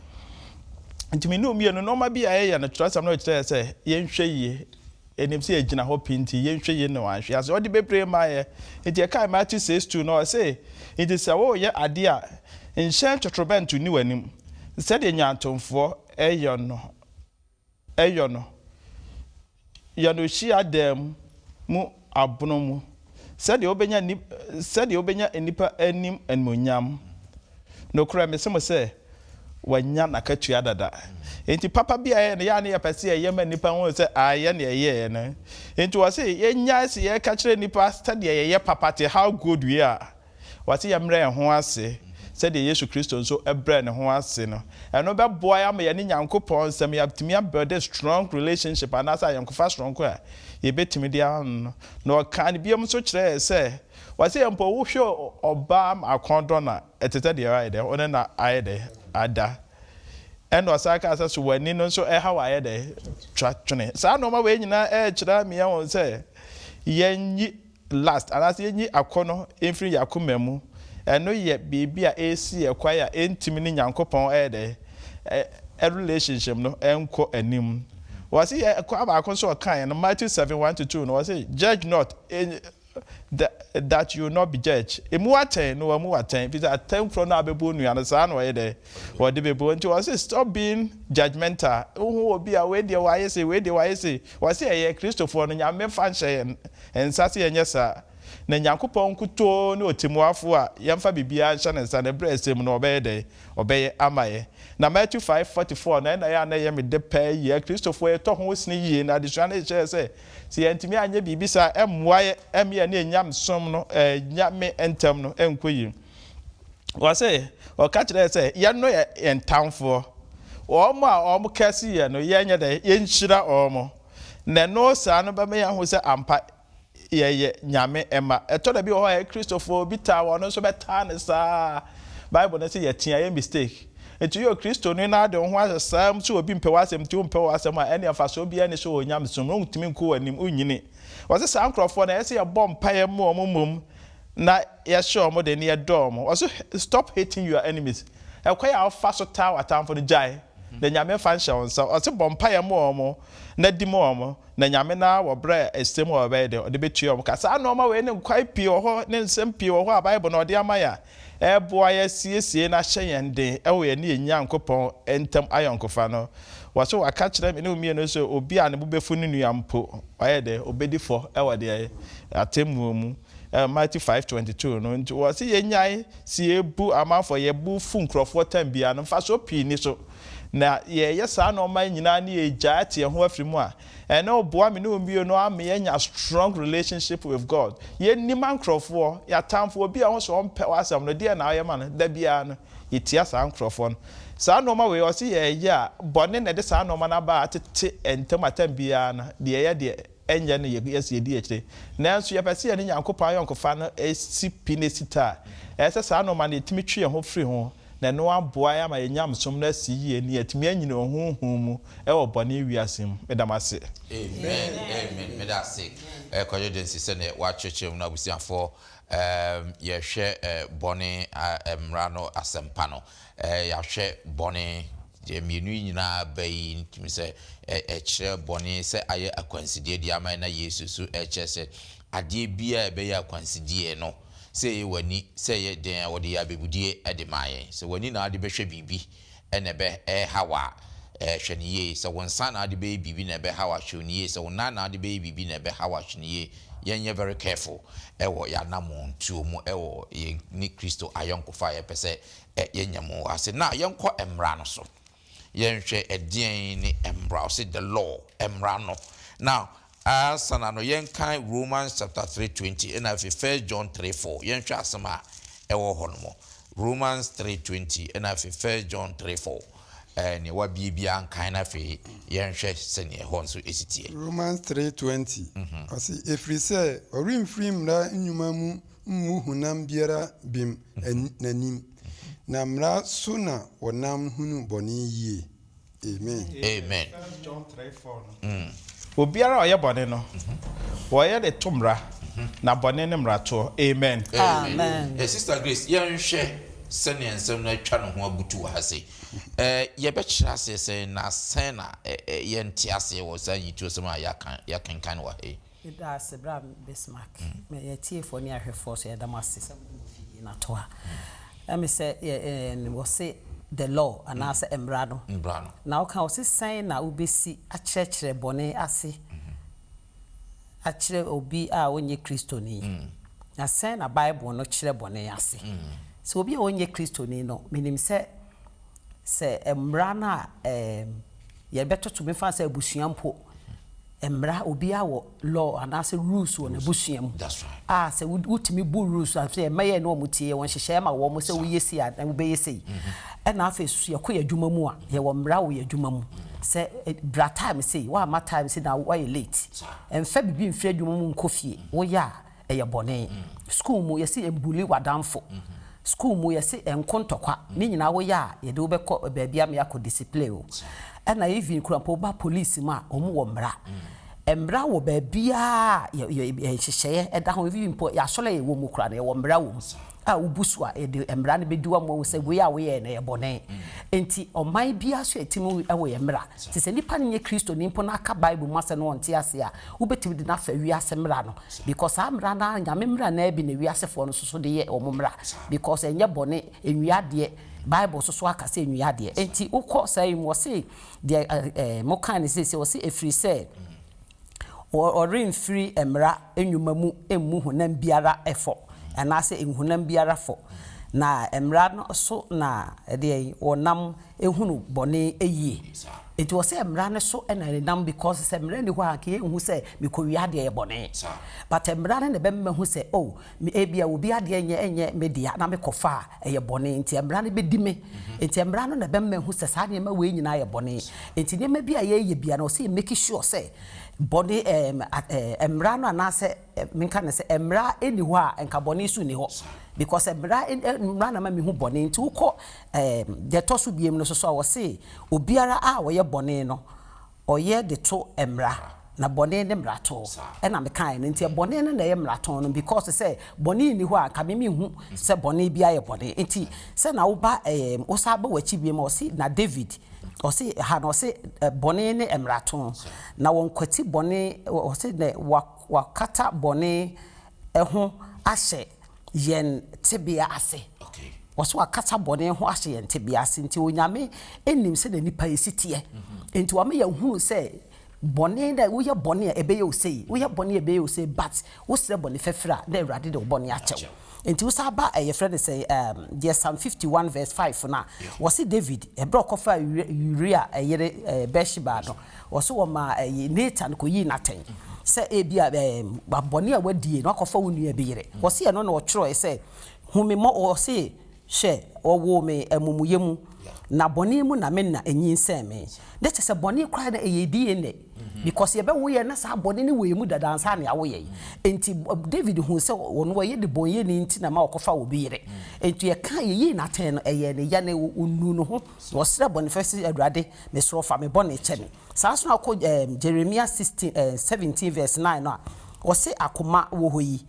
Nti me ne mmienu, nneɛma bi a ɛyɛ no, twerɛsɛm no kyerɛ sɛ yɛnhwɛ yie. Ɛnim sɛ yɛgyina hɔ pinti, yɛnhwɛ yie na wanhwe ase. Ɔde bebree ma yɛ. Nti ɛkae Matthew 6:2 no, ɔse nti sɛ woyɛ adeɛ a, nhyɛn totorobɛnto ni w'anim sɛdeɛ nyantomfoɔ ɛyɔ no yɛ no hyia dan mu abono mu, sɛdeɛ wobɛnya nnipa anim animonyam. Nokorɛ mese mo sɛ wanya n'akatua dada. Nti papa bi a ɛyɛ no yɛ a ne yɛpɛ sɛ yɛyɛ ma nnipa hu sɛ ayɛ ne ɛyɛɛ no. Nti wɔ se yɛnya sɛ yɛka kyerɛ nnipa sɛdeɛ yɛyɛ papa te, how good we are. Wɔse yɛmmerɛ yɛn ho ase. Sɛdeɛ Yesu Kristo nso brɛɛ ne ho ase no. Ɛno bɛboa yɛn ama yɛne Nyankopɔn nsɛm, yɛatumi abuilde strong relationship anaasɛ ayɔnkofa soronko a yɛbɛtumi de ano no. Na ɔkaa no biom nso kyerɛɛ yɛn sɛ, ɔse mpo wohwɛ ɔbaa ma akɔn dɔ no a, ɛte sɛ deɛ wayɛ dɛn, wo ne no ayɛ dɛn, ada. Ɛna ɔsan kaa sɛ, so w'ani no nso ɛha wo ayɛ dɛn, twa twene. Saa nnoɔma wei nyinaa ɛrekyerɛ ama yɛahu sɛ yɛnyi lust, anaasɛ yenyi akɔnnɔ mfiri yɛn akoma mu. Ɛno yɛ biribi a ɛresi yɛn kwan a ɛntumi ne Nyankopɔn ɛyɛ dɛ, ɛ relationship no ɛnkɔ anim. Wɔse yɛ kwan baako nso ɔkaeɛ no, Matthew 7, 1 to 2 no, wɔse, Judge not, that you will not be judged. Mmu atɛn na wɔammu wo atɛn, ɛfiri sɛ atɛn korɔ no a wobɛbu onua no, saa na ɔyɛ dɛ, wɔde bɛbu wo. Nti wɔse stop being judgmental. Wohu obi a, wei deɛ wayɛ sei, wei deɛ wayɛ sei. Wɔse yɛyɛ Kristofoɔ no, Nyame mfa nhyɛ yɛn nsa sɛ yɛnyɛ saa. Na Nyankopɔn nkutoo ne Ɔtemmuafo a yɛmfa biribiara nhyɛ ne nsa, na ɛberɛ a ɛsɛ mu no, ɔbɛyɛ dɛn? Ɔbɛyɛ ama yɛn. Na Matthew 5:44 no, ɛna ɛyɛ a na ɛyɛ me dɛ paa yie. Akristofoɔ, yɛtɔ ho sini yie, na adesua no kyerɛɛ sɛ, sɛ yɛantumi anyɛ biribi saa a, ɛmmoa yɛn ɛmma yɛne yɛn nyamesom no, Nyame ntam no nkɔ yie. Ɔse, ɔka kyerɛɛ sɛ, yɛnnɔ yɛn tamfoɔ. Wɔn a wɔkɛse yɛn no, yɛnyɛ dɛn? Yɛnhyira wɔn. Na ɛno saa no bɛma yɛahu sɛ ampa yɛyɛ Nyame mma. Ɛtɔ da bi wɔ hɔ a yɛ Kristofoɔ obi taa wɔn nso bɛtaa no saa. Bible no se yɛtea yɛ mistake. Nti woyɛ Okristoni na wode wo ho ahyɛ saa mu sɛ obi mpɛ w'asɛm nti wompɛ w'asɛm a ɛneɛ mfasoɔ biara nni so wɔ onyamesom mu. Wontumi nkɔ w'anim, wonnyini. Wɔse saa nkorɔfoɔ no ɛyɛ sɛ yɛbɔ mpaeɛ ma wɔn mmom na yɛhyɛ wɔn den na yɛdɔ wɔn. Wɔse stop hating your enemies. Ɛkwan a wofa so taa w'atamfo no gyae. Na Nyame mfa nhyɛ wo nsa. Ɔse bɔ mpaeɛ ma wɔn na di ma wɔn, na Nyame no ara wɔ berɛ a ɛsɛ mu a ɔbɛyɛ dɛn? Ɔde bɛtua wɔn ka. Saa nnoɔma wei ne nkwae pii wɔ hɔ ne nsɛm pii wɔ hɔ a Bible no ɔde ama yɛn a ɛreboa yɛn asiesie na ahyɛ yɛn den wɔ yɛne yɛn Nyankopɔn ntam ayɔnkofa no. Wɔse waka kyerɛ me ne wo mmienu sɛ obi a ne bo bɛfu ne nua mpo, wayɛ dɛn? Ɔbɛdi fɔ wɔ deɛ? Atemmuo mu. Matthew 5:22 no nti wɔse yɛnyae sɛ yɛbu amanfoɔ, yɛbo fu nkurɔfoɔ tam biara no, mfasoɔ pii nni so. Na yɛyɛ saa nnoɔma yi nyinaa ne yɛgyae ate yɛn ho afiri mu a, ɛno boa me ne wo mmienu ama yɛanya strong relationship with God. Yɛnnim ankorɔfoɔ, yɛn atamfoɔ, obi a wohu sɛ ɔmpɛ w'asɛm no, deɛn na woyɛ ma no? Da biara no, yɛtia saa nkorɔfoɔ no. Saa nnoɔma wei, ɔse yɛyɛ a, bɔne na ɛde saa nnoɔma no aba a atete ntam atam biara no, deɛ yɛyɛ deɛ, ɛnyɛ no yɛ sɛ yɛdi akyire. Nanso yɛpɛ sɛ yɛne Nyankopɔn ayɔnkofa no si pi na ɛsi ta a, ɛsɛ sɛ saa nnoɔma no yɛtumi twe yɛn ho firi ho, na ɛno aboa yɛn ama yɛn nyamesom no asi yie na yɛatumi anyini wɔ honhom mu wɔ bɔne wiase mu. Meda mo ase. Amen amen meda ase Kwadwo Dansi sɛdeɛ woakyerɛkyerɛ mu no abusuafoɔ yɛhwɛ bɔne mmra no asɛmpa no Yɛahwɛ bɔne, deɛ mmienu yi nyinaa ba yi tumi sɛ ɛkyerɛ bɔne sɛ ayɛ akwansideɛ deɛ ama na Yesu nso ɛkyerɛ sɛ adeɛ biara a ɛbɛyɛ akwansideɛ no, sɛ ɛyɛ w'ani, sɛ ɛyɛ dɛn a wɔde yɛ abɛbudeɛ de maa yɛn. Sɛ w'ani na wode bɛhwɛ biribi na ɛbɛ ɛreha wo a, hwɛ no yie. Sɛ wo nsa na wode bɛyɛ biribi na ɛbɛha wo a, hwɛ no yie. Sɛ wo nan na wode bɛyɛ biribi na ɛbɛha wo a, hwɛ no yie. Yɛnyɛ very careful wɔ yɛn anammɔntuo mu wɔ yɛn ne Kristo ayɔnkofa a yɛpɛ sɛ yɛnya mu ase. Now yɛnkɔ mmara no so. Yɛnhwɛ ɛdeɛn ne mmara. Ɔse the law, mmara no. Now ansa na no yɛnkan Romans chapter 3:20 ɛna afei First John 3:4. Yɛnhwɛ asɛm a ɛwɔ hɔ no mu. Romans 3:20 ɛna afei First John 3:4. Ɛɛ nea wabie biara nkan na afei yɛnhwɛ sɛnea ɛhɔ nso si teɛ. Romans 3:20, ɔse, Ɛfiri sɛ wɔremfiri mmara nnwuma mu mmu honam biara bem n'anim, na mmara so na wɔnam hunu bɔne yie. Amen. Amen. First John 3:4 no, Obiara a ɔyɛ bɔne no, wɔyɛ de to mmara, na bɔne ne mmaratoɔ. Amen. Amen. Sister Grace, yɛnhwɛ sɛnea nsɛm no atwa ne ho abutu wɔ ha sei. Yɛbɛkyerɛ aseɛ sɛn na sɛn na yɛnte aseɛ wɔ saa nyituosɛm a yɛaka yɛakenkan wɔ ha yi? Meda ase bra Bismarck. Me yɛ atiefoɔ ne ahwɛfoɔ nso yɛda mo ase sɛ mode mo fidie no ato ha. Ɛme sɛ yɛ wɔse the law anaasɛ mmara no. Mmara no. Na woka wɔse sɛn na wobɛsi akyerɛkyerɛ bɔne ase akyerɛ obi a ɔnyɛ Kristoni? Na sɛn na Bible no kyerɛ bɔne ase? Sɛ obi a ɔnyɛ Kristoni no, menim sɛ sɛ mmara no a yɛbɛtoto, memfa no sɛ abusua mpo. Mmara, obiara wɔ law anaasɛ rules wɔ n'abusua mu a sɛ wotumi bu rules a, sɛ ɛma yɛn ne wɔn tie, yɛwɔ nhyehyɛeɛ ma wɔn sɛ woyɛ sei a na wobɛyɛ sei. Ɛna afei nso yɛkɔ yɛn adwuma mu a, yɛwɔ mmara wɔ yɛn adwuma mu sɛ bra time sei, woamma time sei na woayɛ late. Mfa biribi mfiri adwuma mu nkɔ fie, woyɛ a ɛyɛ bɔne. Sukuu mu, yɛse mbuli w'adamfo. Sukuu mu, yɛse nko ntɔkwa. Ne nyinaa woyɛ a, yɛde wo bɛkɔ baabi ama yɛakɔ discipline wo. Ɛna even koraa mpo woba police mu a, wɔn wɔ mmara. Mmara wɔ baabiara a yɛ nhyehyɛeɛ da ho. Even mpo yɛn asɔre a yɛwɔ mu koraa no, yɛwɔ mmara wɔ mu a wobu so a, yɛde mmara no bɛdi wo ama woahu sɛ wei a woyɛeɛ no ɛyɛ bɔne. Enti ɔman biara so a yɛte mu wɔ yɛn mmara. Nti sɛ nipa no nyɛ Kristoni mpo na aka Bible mu asɛm na ɔnte aseɛ a, wobɛtumi de no afa wiase mmara no because saa mmara no ara, Nyame mmara no ara bi na wiasefoɔ no nso so de yɛ wɔn mmara because ɛnyɛ bɔne, ɛnwia adeɛ, Bible nso so aka sɛ ɛnwia adeɛ. Nti wokɔ saa yi mu, wɔse deɛ ɛɛ mokaa no seesei, wɔse ɛfiri sɛ wɔremfiri mmara nnwuma mu mmu honam biara fɔ, anaasɛ nhonam biara fɔ, na mmara no so na ɛdeɛn, wɔnam hunu bɔne yie. Nti wɔ sɛ mmara no so na ɛnam because sɛ mmara nni hɔ a anka yɛnhu sɛ mekɔwia adeɛ yɛ bɔne. But mmara no na ɛbɛma mahu sɛ oh, ebia obi adeɛ nyɛ ɛnyɛ me dea na mekɔfa a ɛyɛ bɔne nti mmara no bɛdi me. Nti mmara no na ɛbɛma mahu sɛ saa nneɛma wei nyinaa yɛ bɔne. Nti nneɛma bi a yɛyɛ biara no, ɔsɛ yɛ make sure sɛ bɔne ɛɛm ɛɛ mmara no anaasɛ menka no sɛ mmara nni hɔ a nka bɔne nso nni hɔ because mmara mmara na ɛma mehu bɔne. Nti wokɔ ɛɛm deɛ ɛtɔ so biem no nso so a ɔse obiara a ɔyɛ bɔne no ɔyɛ de to mmara na bɔne ne mmarato ɛna mekaeɛ no nti bɔne no na ɛyɛ mmarato no because sɛ bɔne nni hɔ a nka me menhu sɛ bɔne biara yɛ bɔne nti sɛ na woba ɛɛm wosan ba w'akyi biom a ɔse na David ɔse ha no ɔse bɔne ne mmarato na wɔnkwati bɔne ɔse na wakata bɔne ho ahyɛ yɛn tebea ase. Wɔsɛ wakata bɔne ho ahyɛ yɛn tebea ase. Nti Onyame nim sɛdeɛ nipa yɛ si teɛ. Nti wama yɛahunu sɛ bɔne na woyɛ bɔne a ɛbɛyɛ wo sei, woyɛ bɔne a ɛbɛyɛ wo sei, but wosrɛ bɔne fafiri a na Awurade de wo bɔne akyɛ wo. Nti wosan ba ɛ yɛfrɛ no sɛn ɛɛm deɛ Psalm 51 verse 5 no a, wɔse David ɛberɛ a ɔkɔfaa Uria yere ɛɛ Bathsheba no, Ɔse wɔmaa ɛyi Nathan kɔyii no atɛn sɛ ebia ɛɛm bɔne a wadie no wakɔfa wo nua bi yere. Ɔse ɛno na ɔtwerɛɛ sɛ hu me mmɔ ɔse hwɛ wɔwoo me amumuyɛ mu na bɔne mu na me na ɛnyinsɛn me. Ne kyerɛ sɛ bɔne koraa no ɛyɛ DNA because yɛbɛwo yɛn na saa bɔne no wɔ yɛn mu dada ansa na yɛawo yɛn. Enti David huu sɛ ɔno ɔyɛ debɔnyɛni nti na ma ɔkɔfa obi yere. Enti yɛkaa yɛyii no atɛn no ɛyɛɛ no ya na ɔnuu ne ho na ɔsrɛɛ bɔnefɛkyɛ sɛ Awurade Mesrɛ wo fa me bɔne kyɛ me. Saa nso na wokɔ ɛɛm Jeremia 16 ɛɛ 17 verse 9 no a, ɔse akoma wɔ hɔ yi,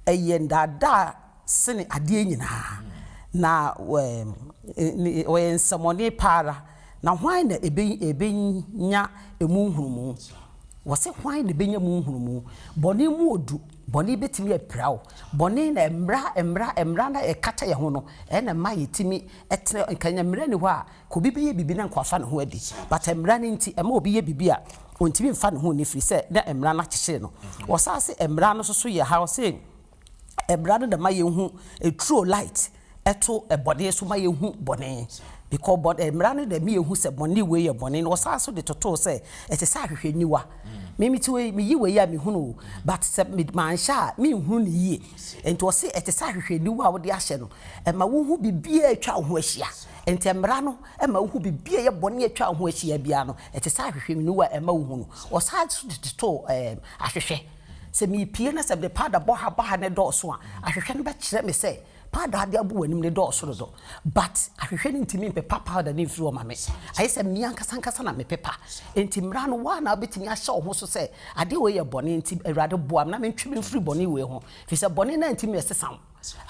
ɛyɛ ndaadaa sene adeɛ nyinaa, na ɛɛm ɔyɛ nsɛmɔne pa ara, na hwan na ebe ebenya emu nhunumu? Wɔse hwan na ebenya mu nhunumu? Bɔne mu odu, bɔne betumi apira wo. Bɔne na mmra mmra mmra na ɛkata yɛn ho no, ɛna ɛma yɛtumi tena, nka mmra nni hɔ a, Ka obi bɛyɛ biribi na nka wafa ne ho adi but mmara no nti ɛma obi yɛ biribi a ɔntumi mfa ne ho nni firi sɛ na mmara no akyekyere no. Ɔsan se mmara no nso so yɛ ha ɔse mmara no na ɛma yɛhu ɛturo light ɛto bɔne so ma yɛhu bɔne because bɔ mmara no na ɛma yɛhu sɛ bɔne wei yɛ bɔne na ɔsan so de totoo sɛ ɛte sɛ ahwehwɛniwa. Me mete wei meyi wei a mehunu o but sɛ manhyɛ a menhunu no yie nti ɔse ɛte sɛ ahwehwɛniwa a wode ahyɛ no ɛma wohu biribiara atwa wo ho ahyia. Enti Mmara no ma wuhu biribi a ɛyɛ bɔne a atwa wo ho ahyia biara no, ɛte sɛ ahwehwɛniwa a ɛma wuhu no. Wɔsan nso de totoo ahwehwɛ. Sɛ merepue na sɛ mede powder bɔ ha bɔ ha na ɛdɔɔso a, ahwehwɛ no bɛkyerɛ me sɛ powder a ade abɔ w'anim no dɔɔso dodo. But ahwehwɛ no ntumi mpepa powder no mfiri hɔ ma me. Ayɛ sɛ me ankasa ankasa na mepepa. Enti Mmara no, wo ara na wobɛtumi ahyɛ wo ho so sɛ adeɛ wei yɛ bɔne, enti Awurade boa me na mentwe me mfiri bɔne wei ho, ɛfiri sɛ bɔne no antumi ansesa wo.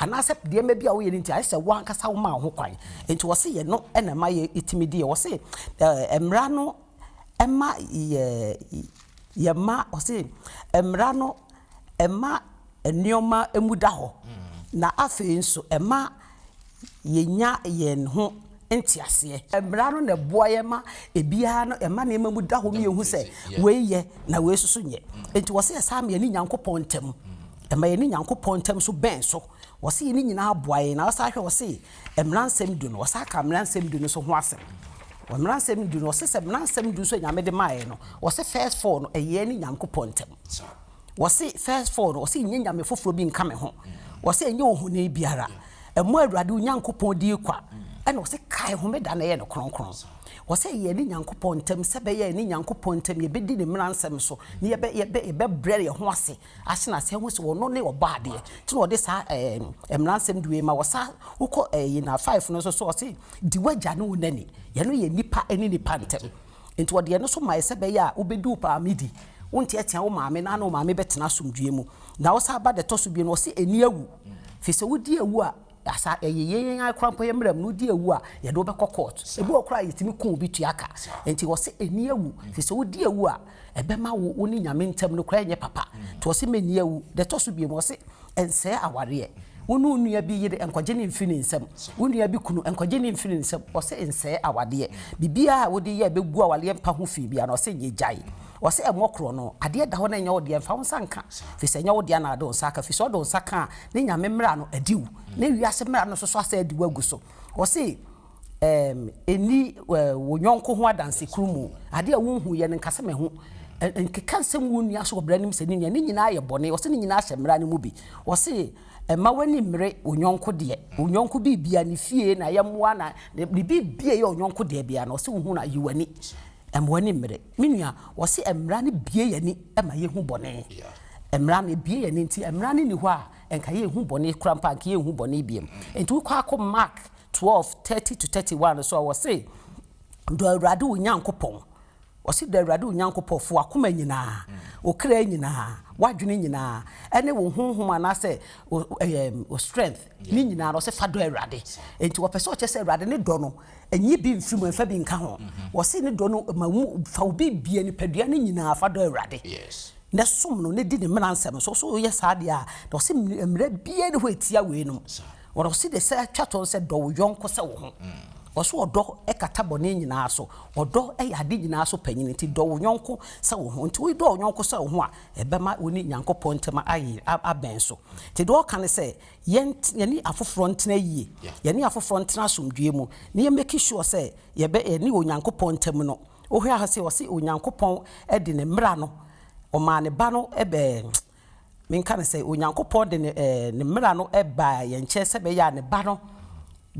Anaasɛ nneɛma bi a woyɛ no nti ayɛ sɛ wo ankasa womaa wo ho kwan. Enti wɔse yɛ no na ɛma yɛtumi di yɛ. Wɔse mmara no ɛma yɛ yɛma wɔse mmara no ɛma nneɛma mu da hɔ na afei nso ɛma yɛnya yɛn ho nteaseɛ. Mmara no na ɛboa yɛn ma ebiara no ɛma nneɛma mu da hɔ ma yɛhu sɛ wei yɛ na wei nso so nyɛ. Enti wɔse ɛsan ma yɛne Nyankopɔn ntam, ɛma yɛne Nyankopɔn ntam nso bɛn so. Wɔse yɛn nyinaa boa yɛn. Na wɔsan hwɛ wɔse mmara nsɛm du no, wɔsan ka mmara nsɛm du no nso ho asɛm. Mmaransɛm du no, ɔse sɛ mmaransɛm du nso a Nyame de maeɛ no, ɔse first four no, ɛyɛ ne Nyankopɔn ntam. Ɔse first four no, ɔse nyɛ nyame foforɔ bi nka me ho. Ɔse ɛnyɛ ohoni biara. Mmɔ Awurade wo Nyankopɔn din kwa. Ɛna ɔse kae homeda na yɛ no kronkron. Ɔse ɛyɛ ne Nyankopɔn ntam sɛ ɛbɛyɛ a yɛne Nyankopɔn ntam yɛbɛdi ne mmaransɛm so na yɛbɛ yɛbɛ yɛbɛbrɛ yɛn ho ase Ase na ase ahu sɛ ɔno ne ɔbɔadeɛ nti na ɔde saa ɛɛ mmaransɛm du yi ma. Ɔsa wokɔ ɛyi na five no nso so ɔse di w'agya ne wo na ni. Yɛno yɛ nipa ne nipa ntɛm. Nti ɔde ɛno nso ma yɛ sɛ ɛbɛyɛ a wobɛdi wo maame di. Wonteatea wo maame na ne wo maame bɛtena asomdwoeɛ mu. Na wosan ba deɛ ɛtɔ so bio no ɔse ɛnni awu. Firi sɛ wodi awu a Asa ɛyɛ yɛn ara koraa mpo yɛn mmerɛ mu no wodi awu a yɛde wo bɛkɔ court. Ebi wɔ koraa a yɛtumi ku obi tua ka. Nti wɔse ɛnni awu firi sɛ wodi awu a ɛbɛma wo wo ne Nyame ntam no koraa ɛnyɛ papa. Nti wɔse mɛnni awu. Deɛ ɛtɔ so biom wɔse ɛnsɛe awareɛ. Wo ne wo nua bi yere nkɔgye no mfiri ne nsam. Wo nua bi kunu nkɔgye no mfiri ne nsam. Wɔse nsɛe awadeɛ. Biribiara a wode yɛ a ɛbɛgu awareɛ mpa ho fi biara no wɔse nyɛ gyae. Wɔse ɛmmɔ korɔno. Adeɛ da hɔ na ɛnyɛ wo deɛ mfa wo nsa nka firi sɛ ɛnyɛ wo dea na wode wo nsa aka firi sɛ wode wo nsa ka a ne Nyame mmara no adi wo, ne wiase mmara no nso so asan adi wo agu so. Ɔse, ɛɛm, nni wo yɔnko ho adansekurumu mu, adeɛ a wonhuiɛ no nka sɛ mahu, nkeka nsɛm wo nua so wɔ bra no mu sɛ ne nua, ne nyinaa yɛ bɔne, ɔse ne nyinaa hyɛ mmara no mu bi. Ɔse, mma w'ani mmere wo yɔnko deɛ, wo yɔnko biribia, ne fie, n'ayɛmmoa, na ne biribia ɛyɛ ɔyɔnko deɛ biara no, ɔse wohu no a, yi w'ani, mma w'ani mmere. Me nua, wɔse mmara no bue yɛn ani ma yɛhu bɔne. Mmara no, ebue yɛn ani nti, mmara no nni hɔ a, nka yɛnhu bɔne koraa mpo a, nka yɛnhu bɔne biom. Nti wokɔ akɔ Mark 12, 30 to 31 so a, wɔse, Dɔ Awurade wo Nyankopɔn. Wɔse dɔ Awurade wo Nyankopɔn fo w'akoma nyinaa, wo kra nyinaa, w'adwene nyinaa, ɛne wo honhom anaasɛ wo strength ne nyinaa no, wɔse fa dɔ Awurade. Nti wɔpɛ sɛ wɔkyerɛ sɛ Awurade ne dɔ no, Nyi bi mfiri mu, mfa bi nka ho. Wɔse ne dɔ no ma mu, fa wo biribiara, nipadua no nyinaa fa dɔ Awurade. Na som no, na di ne mmara nsɛm so. So woyɛ saa deɛ a, na ɔse mmara biara nni hɔ a ɛtia weinom. Ɔse deɛ sɛ twa toɔ no sɛ dɔ wo yɔnko sɛ wo ho. Ɔse ɔdɔ kata bɔne nyinaa so. Ɔdɔ yɛ ade nyinaa so panyin, nti dɔ wo yɔnko sɛ wo ho. Nti wodɔ wo yɔnko sɛ wo ho a, ɛbɛma wo ne Nyankopɔn ntam ayɛ abɛn so. Nti deɛ ɔka ne sɛ, Yɛn yɛne afoforɔ ntena yie, yɛne afoforɔ ntena asomdwoeɛ mu, na yɛ make sure sɛ yɛbɛ yɛne Onyankopɔn ntam no, wohwɛ ha sei ɔse Onyankopɔn de ne mmara no, ɔmaa ne ba no bɛ menka no sɛ Onyankopɔn de ne ɛɛ ne mmara no baa yɛn nkyɛn sɛ ɛbɛyɛ a ne ba no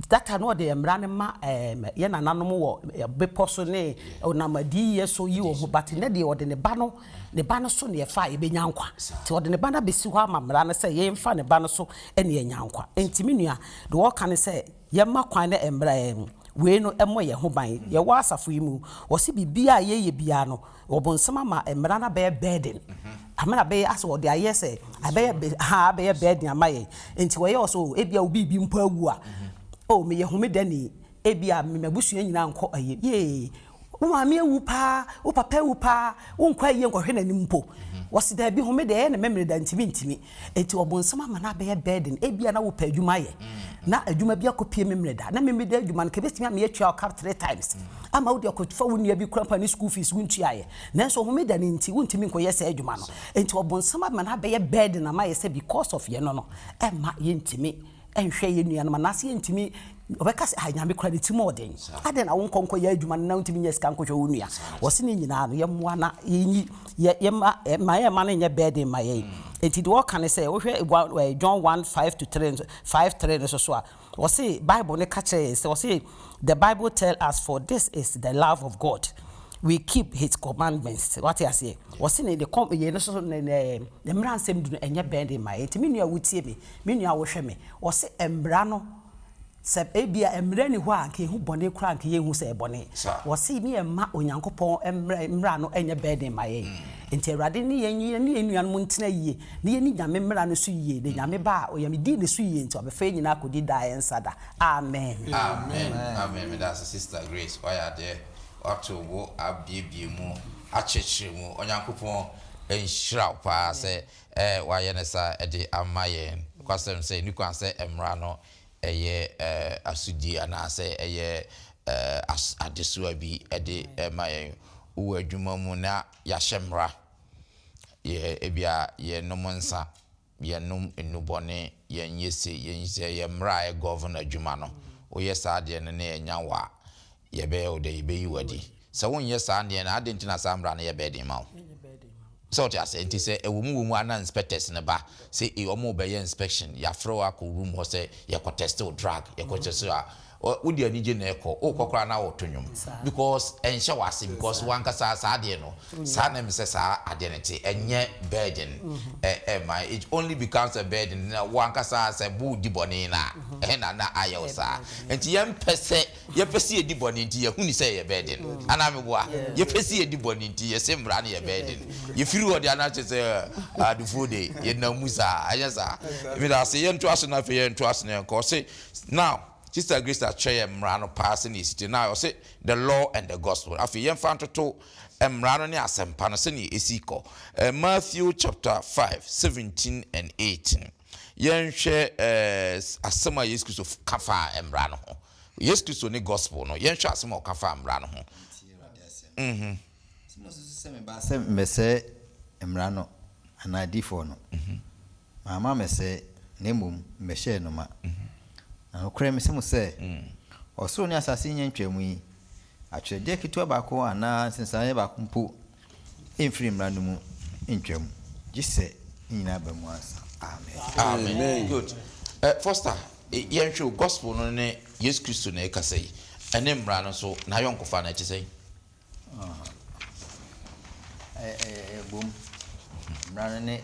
That time na ɔde mmara no ma ɛɛm yɛn nananom wɔ bepɔ so ne ɔnam adiyiyɛ so yi wɔn ho but nnɛ deɛ ɔde ne ba no ne ba no so na yɛfa a yɛbɛnya nkwa nti ɔde ne ba no abɛsi hɔ ama mmara no sɛ yɛmfa ne ba no so na yɛanya nkwa nti me nua deɛ ɔreka ne sɛ yɛmma kwan na mmara ɛɛm wei no mmɔ yɛn ho ban yɛwɔ asafo yi mu ɔse biribiara a yɛyɛ biara no Ɔbonsam ama mmara no abɛyɛ burden. Ama abɛyɛ asɛ ɔde ayɛ sɛ abɛyɛ ha abɛyɛ burden ama yɛn. Nti wɔyɛ wɔ so ebia obi bi mpo awu a, oh meyɛ homedani, ebia me m'abusua nyinaa nkɔ ayie. Yee, wo maame awu paa, wo papa awu paa, wonkɔ ayie nkɔhwɛ n'anim mpo. Wɔse daabi homeda ɛyɛ ne memeneda nti mentumi. Enti ɔbonsam ama no abɛyɛ burden. Ebia na wopɛ adwuma ayɛ, na adwuma bi akɔpue Memeneda, na Memeneda adwuma no, nka ebetumi ama yɛatua wo ka three times, ama wode akɔfa wo nua bi koraa mpo a ne school fees wontuaeɛ. Nanso Homeda no nti, wontumi nkɔyɛ saa adwuma no. Enti ɔbonsam ama no abɛyɛ burden ama yɛ sɛ because of yɛn no no, ɛmma yɛntumi nhwɛ yɛn nuanom anaasɛ yɛntumi ɔbɛka sɛ ah nyame kora ne tirim ɔden adɛn na wonkɔ nkɔyɛ adwuma no na wontumi nyɛ sika nkɔhwɛ wo nua wɔse ne nyinaa no yɛmmoa na yɛnyi yɛma ma yɛma no nyɛ burden ma yɛn nti deɛ ɔka ne sɛ wohwɛ John 1 5 to 3 5 3 no so so a wɔse Bible no ka kyerɛ yɛn sɛ wɔse the Bible tell us for this is the love of God we keep his commandments wate aseɛ wɔse ne de kɔm yɛn no so ne ne mmara nsɛm du no ɛnyɛ burden ma yɛn nti me nua wotie me Me nua wohwɛ me. Ɔse mmra no sɛ ebia mmra ni hɔ a nka yɛhu bɔne koraa nka yɛnhu sɛ ɛyɛ bɔne. Ɔse me yɛmma Onyankopɔn mmra no nyɛ burden ma yɛn. Nti Awurade ne yɛn yɛne yɛn nuanom ntena yie na yɛni Nyame mmra no so yie na Nyame ba a ɔyɛ dii ne so yie nti ɔbɛfa yɛn nyinaa akɔdi daa ɛnsa da. Amen. Amen amen medase sister Grace wayɛ adeɛ wato wo abuebue mu akyerɛkyerɛ mu Onyankopɔn nhyira wo paa sɛ Ɛ, wɔayɛ no saa de ama yɛn. Nokwasɛm sɛ, enni kwan sɛ mmara no yɛ asodi anaasɛ ɛyɛ adesoa bi de ma yɛn. Wowɔ adwuma mu na yɛahyɛ mmara, yɛ, ebia yɛnnom nsa, yɛnnom nnubɔne, yɛnyɛ sei, yɛnyɛ sei, ɛyɛ mmara a ɛgɔvern adwuma no. Woyɛ saa adeɛ no na yɛanya wo a, Yɛbɛyɛ wo dɛn? Yɛbɛyi wo adi. Sɛ wonyɛ saa nneɛ no a, adɛn nti na saa mmara no yɛ burden ma wo? Sɛ wote aseɛ? Nti sɛ ɛwɔ mu wɔ mu a na inspectors no ba sɛ ei wɔn rebɛyɛ inspection, yɛafrɛ wo akɔ room hɔ sɛ yɛkɔ test wo drug, yɛkɔ test wo a, wode anigye na ɛkɔ, wokɔ koraa na woreto nnwom because ɛnhyɛ w'ase because w'ankasa saa adeɛ no, saa na ɛmɛ sɛ saa adeɛ no te, ɛnyɛ burden ɛmma, it only becomes a burden na w'ankasa sɛ woredi bɔne no a, ɛna na ayɛ wo saa. Nti yɛmpɛ sɛ Yɛpɛ sɛ yɛdi bɔne nti, yɛhu no sɛ ɛyɛ burden. Anaa meboa? Yɛpɛ sɛ yɛdi bɔne nti, yɛse mmara no yɛ burden. Yɛfiri hɔ deɛ na kyerɛ sɛ adefoɔ de, yɛnam mu saa. Ɛnyɛ saa? Meda ase. Yɛntoa so na afei yɛntoa so na yɛnkɔ. Ɔse, now, Sister Grace akyerɛ yɛn mmara no paa sɛdeɛ ɛsi te. Now, ɔse, the law and the gospel. Afei yɛmfa ntoto mmara no ne asɛmpa no sɛdeɛ ɛsi kɔ. Matthew chapter 5, 17 and 18. Yɛnhwɛ asɛm a Yesu Kristo ka faa mmara no ho. Yesu Kristo ne gospel no. Yɛnhwɛ asɛm a ɔka faa mmara no ho. Tie Awurade asɛm. Mhm. Sɛ mosusu sɛ mebaa sɛ mebɛsɛe mmara no anaa adiyifoɔ no, mamma ammɛsɛe, na mmom mebɛhyɛɛ no ma. Na nokorɛ mese mo sɛ, ɔsoro ne asase nnya ntwaa mu yi, atwerɛdeɛ ketewa baako anaa nsensaneeɛ baako mpo mfiri mmara no mu ntwam, gye sɛ ne nyinaa ba mu ansa. Amen. Amen. Good. Eh, Foster, yɛnhwɛ o, gospel no ne Yesu Kristo na ɛkasa yi, ɛne mmara no nso, n'ayɔnkofa no ɛte sɛn? Ɛyɛ bom. Mmara no ne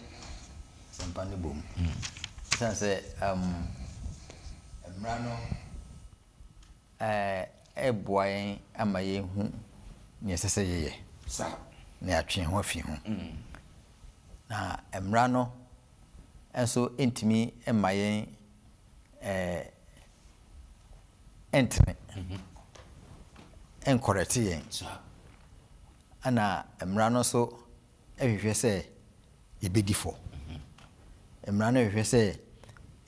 asɛmpa no bom. Ɛsiane sɛ um, mmara no ɛboa yɛn ama yɛhu nea ɛsɛ sɛ yɛyɛ na yɛatwe yɛn ho afi ho. Na mmara no nso ntumi mma yɛn ntene, nkɔrɛte yɛn. Ɛna mmara no nso hwehwɛ sɛ yɛbɛdi fɔ. Mmara no hwehwɛ sɛ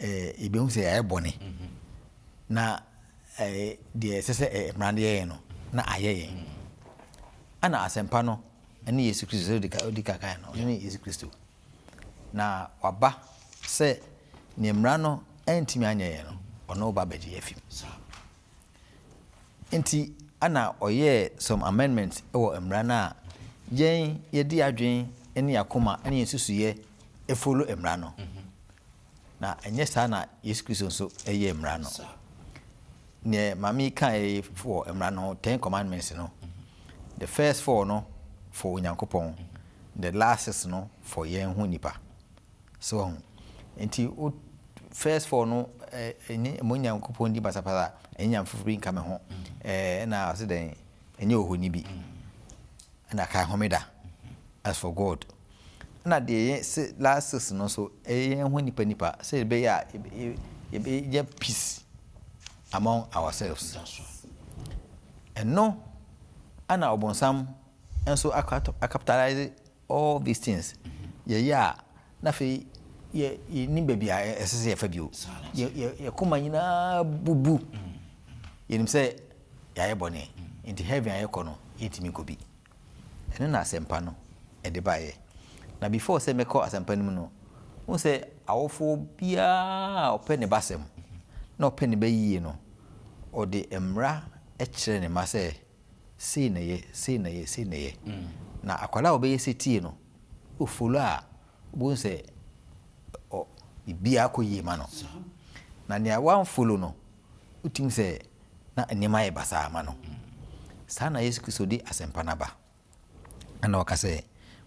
yɛbɛhu sɛ yɛayɛ bɔne, na deɛ ɛsɛ sɛ mmara no yɛ yɛn no, na ayɛ yɛn. Ɛna asɛmpa no ne Yesu Kristo, sɛ ɔdi ka kan no, ɔno ne Yesu Kristo. Na waba sɛ nea mmara no antumi anyɛ yɛn no, ɔno ba bɛgye yɛn afi mu. Nti ana ɔyɛɛ some amendments wɔ mmara no a yɛn yɛde adwene ne yɛn akoma ne yɛn nsusuiɛ follow mmara no. Na ɛnyɛ saa na Yesu Kristo nso yɛɛ mmara no. Neɛ maame yi kaeɛ wɔ mmara no ho, Ten Commandments no, the first four no for Onyankopɔn, the last six no for yɛn ho nipa. So wahu? Nti wo first four no ɛnyɛ mo Nyankopɔn di basabasa, ɛnyɛ nyame foforɔ bi nka me ho, ɛna ɔse dɛn, ɛnyɛ ohoni bi, ɛna kae homeda, as for God. Ɛna deɛ yɛ se last six no nso ɛyɛ yɛn ho nipa nipa sɛ ɛbɛyɛ a yɛbɛnya peace among ourselves. Ɛno ɛna ɔbonsam nso acapitalise all these things yɛyɛ a na afei yɛ yɛnim baabi a ɛsɛ sɛ yɛfa bio. Yɛ yɛ yɛ koma nyinaa bubu. Yɛnim sɛ yɛayɛ bɔne nti heaven a yɛkɔ no yɛntumi nkɔ bi. Ɛno na asɛmpa no ɛde baeɛ. Na before sɛ mɛkɔ asɛmpa no mu no, wohu sɛ awofoɔ biara a ɔpɛ ne ba asɛm na ɔpɛ ne ba yie no, ɔde mmara kyerɛ ne mma sɛ sei na yɛ, sei na yɛ, sei na yɛ. Na akwadaa a ɔbɛyɛ setie no, o follow a, wobɛhu sɛ ɔ biribiara kɔ yie ma no. Na nea wamfollow no, wotumi sɛ na nneɛma ayɛ basaa ama no. Saa na Yesu Kristo de asɛmpa no aba. Ɛna ɔka sɛ,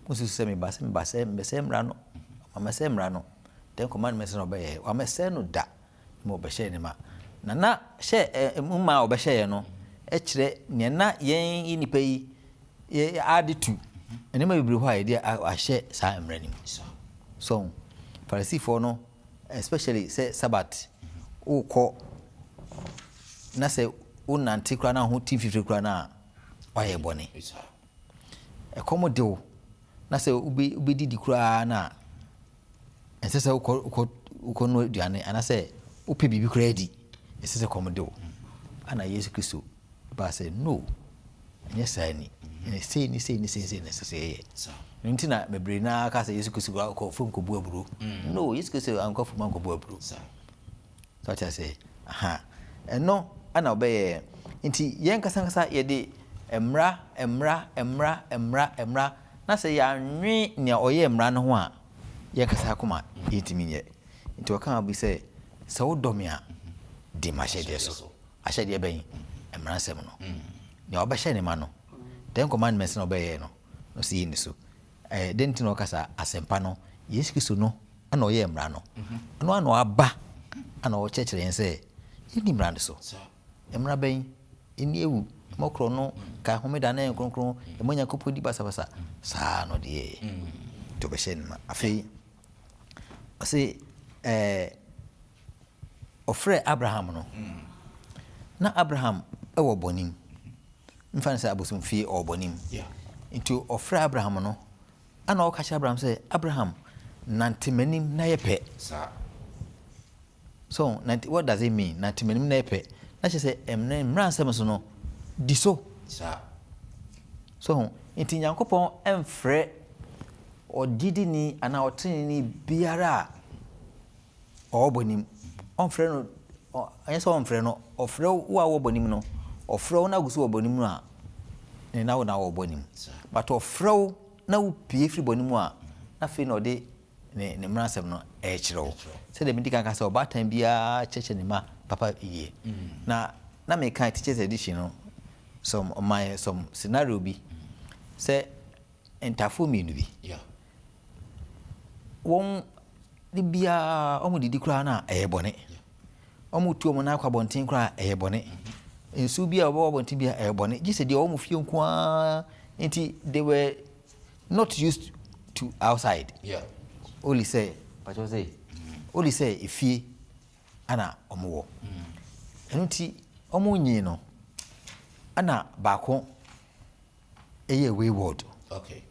Monsusu sɛ meba sɛ meba sɛ mebɛsɛe mmara no. Wamɛsɛe mmara no. Ten Commandments na ɔbɛyɛ. Wamɛsɛe no da. Ma ɔbɛhyɛɛ ne ma. Na na hyɛ ɛ mu ma a ɔbɛhyɛeɛ no kyerɛ nea na yɛn yɛ nipa yi yɛ ade tu. Nneɛma bebree hɔ a yɛde ahyɛ saa mmara no mu. So Farisifoɔ no especially sɛ Sabbath wokɔ na sɛ wonante koraa na ho ti mfifiri koraa no a wayɛ bɔne. Ɛkɔm de wo na sɛ wobɛdidi koraa no a ɛnsɛ sɛ wokɔ wokɔ wokɔnoa aduane anaasɛ wopɛ biribi koraa di ɛsɛ sɛ kɔm de wo. Ana Yesu Kristo baa sɛ no, ɛnyɛ saa ni, ɛne sei ne sei ne sei sei na ɛsɛ sɛ yɛyɛ. Ɛno nti na bebree no ara ka sɛ Yesu Kristo koraa kɔ fam kɔbu aburo. No, Yesu Kristo ankɔ fam ankɔbu aburo. So ate aseɛ? Aha. Ɛno ɛna ɔbɛyɛ. Nti yɛn ankasa ankasa yɛde mmara, mmara, mmara, mmara, mmara, na sɛ yɛannwen nea ɔyɛɛ mmara no ho a, yɛn ankasa akoma yɛntumi nyɛ. Nti ɔkaa bi sɛ, Sɛ wodɔ me a, di m'ahyɛdeɛ so. Ahyɛdeɛ bɛn? Mmara nsɛm no. Nea ɔbɛhyɛ ne ma no, Ten Commandments na ɔbɛyɛɛ no, na ɔsi yɛnni so. Ɛɛ, dɛn nti na ɔka saa? Asɛmpa no, Yesu Kristo no na ɔyɛɛ mmara no. Ɔno ara na waba na ɔrekyerɛkyerɛ yɛn sɛ yɛnni mmara no so. Mmara bɛn? Nni awu, mmɔ korɔno, kae homeda na yɛ kronkron, mma Onyankopɔn di basabasa. Saa na ɔde yɛeɛ. Nti ɔbɛhyɛ ne ma. Afei, ɔse ɛɛ, ɔfrɛɛ Abraham no, na Abraham wɔ bɔne mu. Mfa no sɛ abosomfie ɔwɔ bɔne mu. Nti ɔfrɛɛ Abraham no, ɛna ɔka kyerɛ Abraham sɛ, Abraham, nante m'anim na yɛ pɛ. So, nante, what does it mean? Nante m'anim na yɛ pɛ. Na kyerɛ sɛ, mmara nsɛm so no, di so. So, nti Nyankopɔn mfrɛ ɔgyidini anaa ɔteneneeni biara a ɔwɔ bɔne mu. Ɔmfrɛ no, ɛnyɛ sɛ ɔmfrɛ no, ɔfrɛ wo a wowɔ bɔne mu no, ɔfrɛ wo na agu so wɔ bɔne mu a, ne na wo na wɔ bɔne mu. But ɔfrɛ wo na wopue firi bɔne mu a, na afei na ɔde ne ne mmaransɛm no ɛrekyerɛ wo. Sɛdeɛ medi kan ka sɛ ɔbaatan biara kyerɛkyerɛ ne mma papa yie. Na na meka Teachers Edition no some ɔman some scenario bi sɛ ntafoɔ mmienu bi. Wɔn de biara wɔn didi koraa no a ɛyɛ bɔne. Wɔn tu wɔn nan akɔ abɔnten koraa ɛyɛ bɔne. Nsuo bi a wɔbɛwɔ abɔnten bi a ɛyɛ bɔne. Gye sɛ deɛ wɔn fie nko ara nti they were not used to outside. Yeah. Only sɛ pakyɛw sɛ only sɛ efie ana wɔn wɔ. Ɛno nti wɔn nyin no ɛna baako. ɛyɛ wayward. Okay.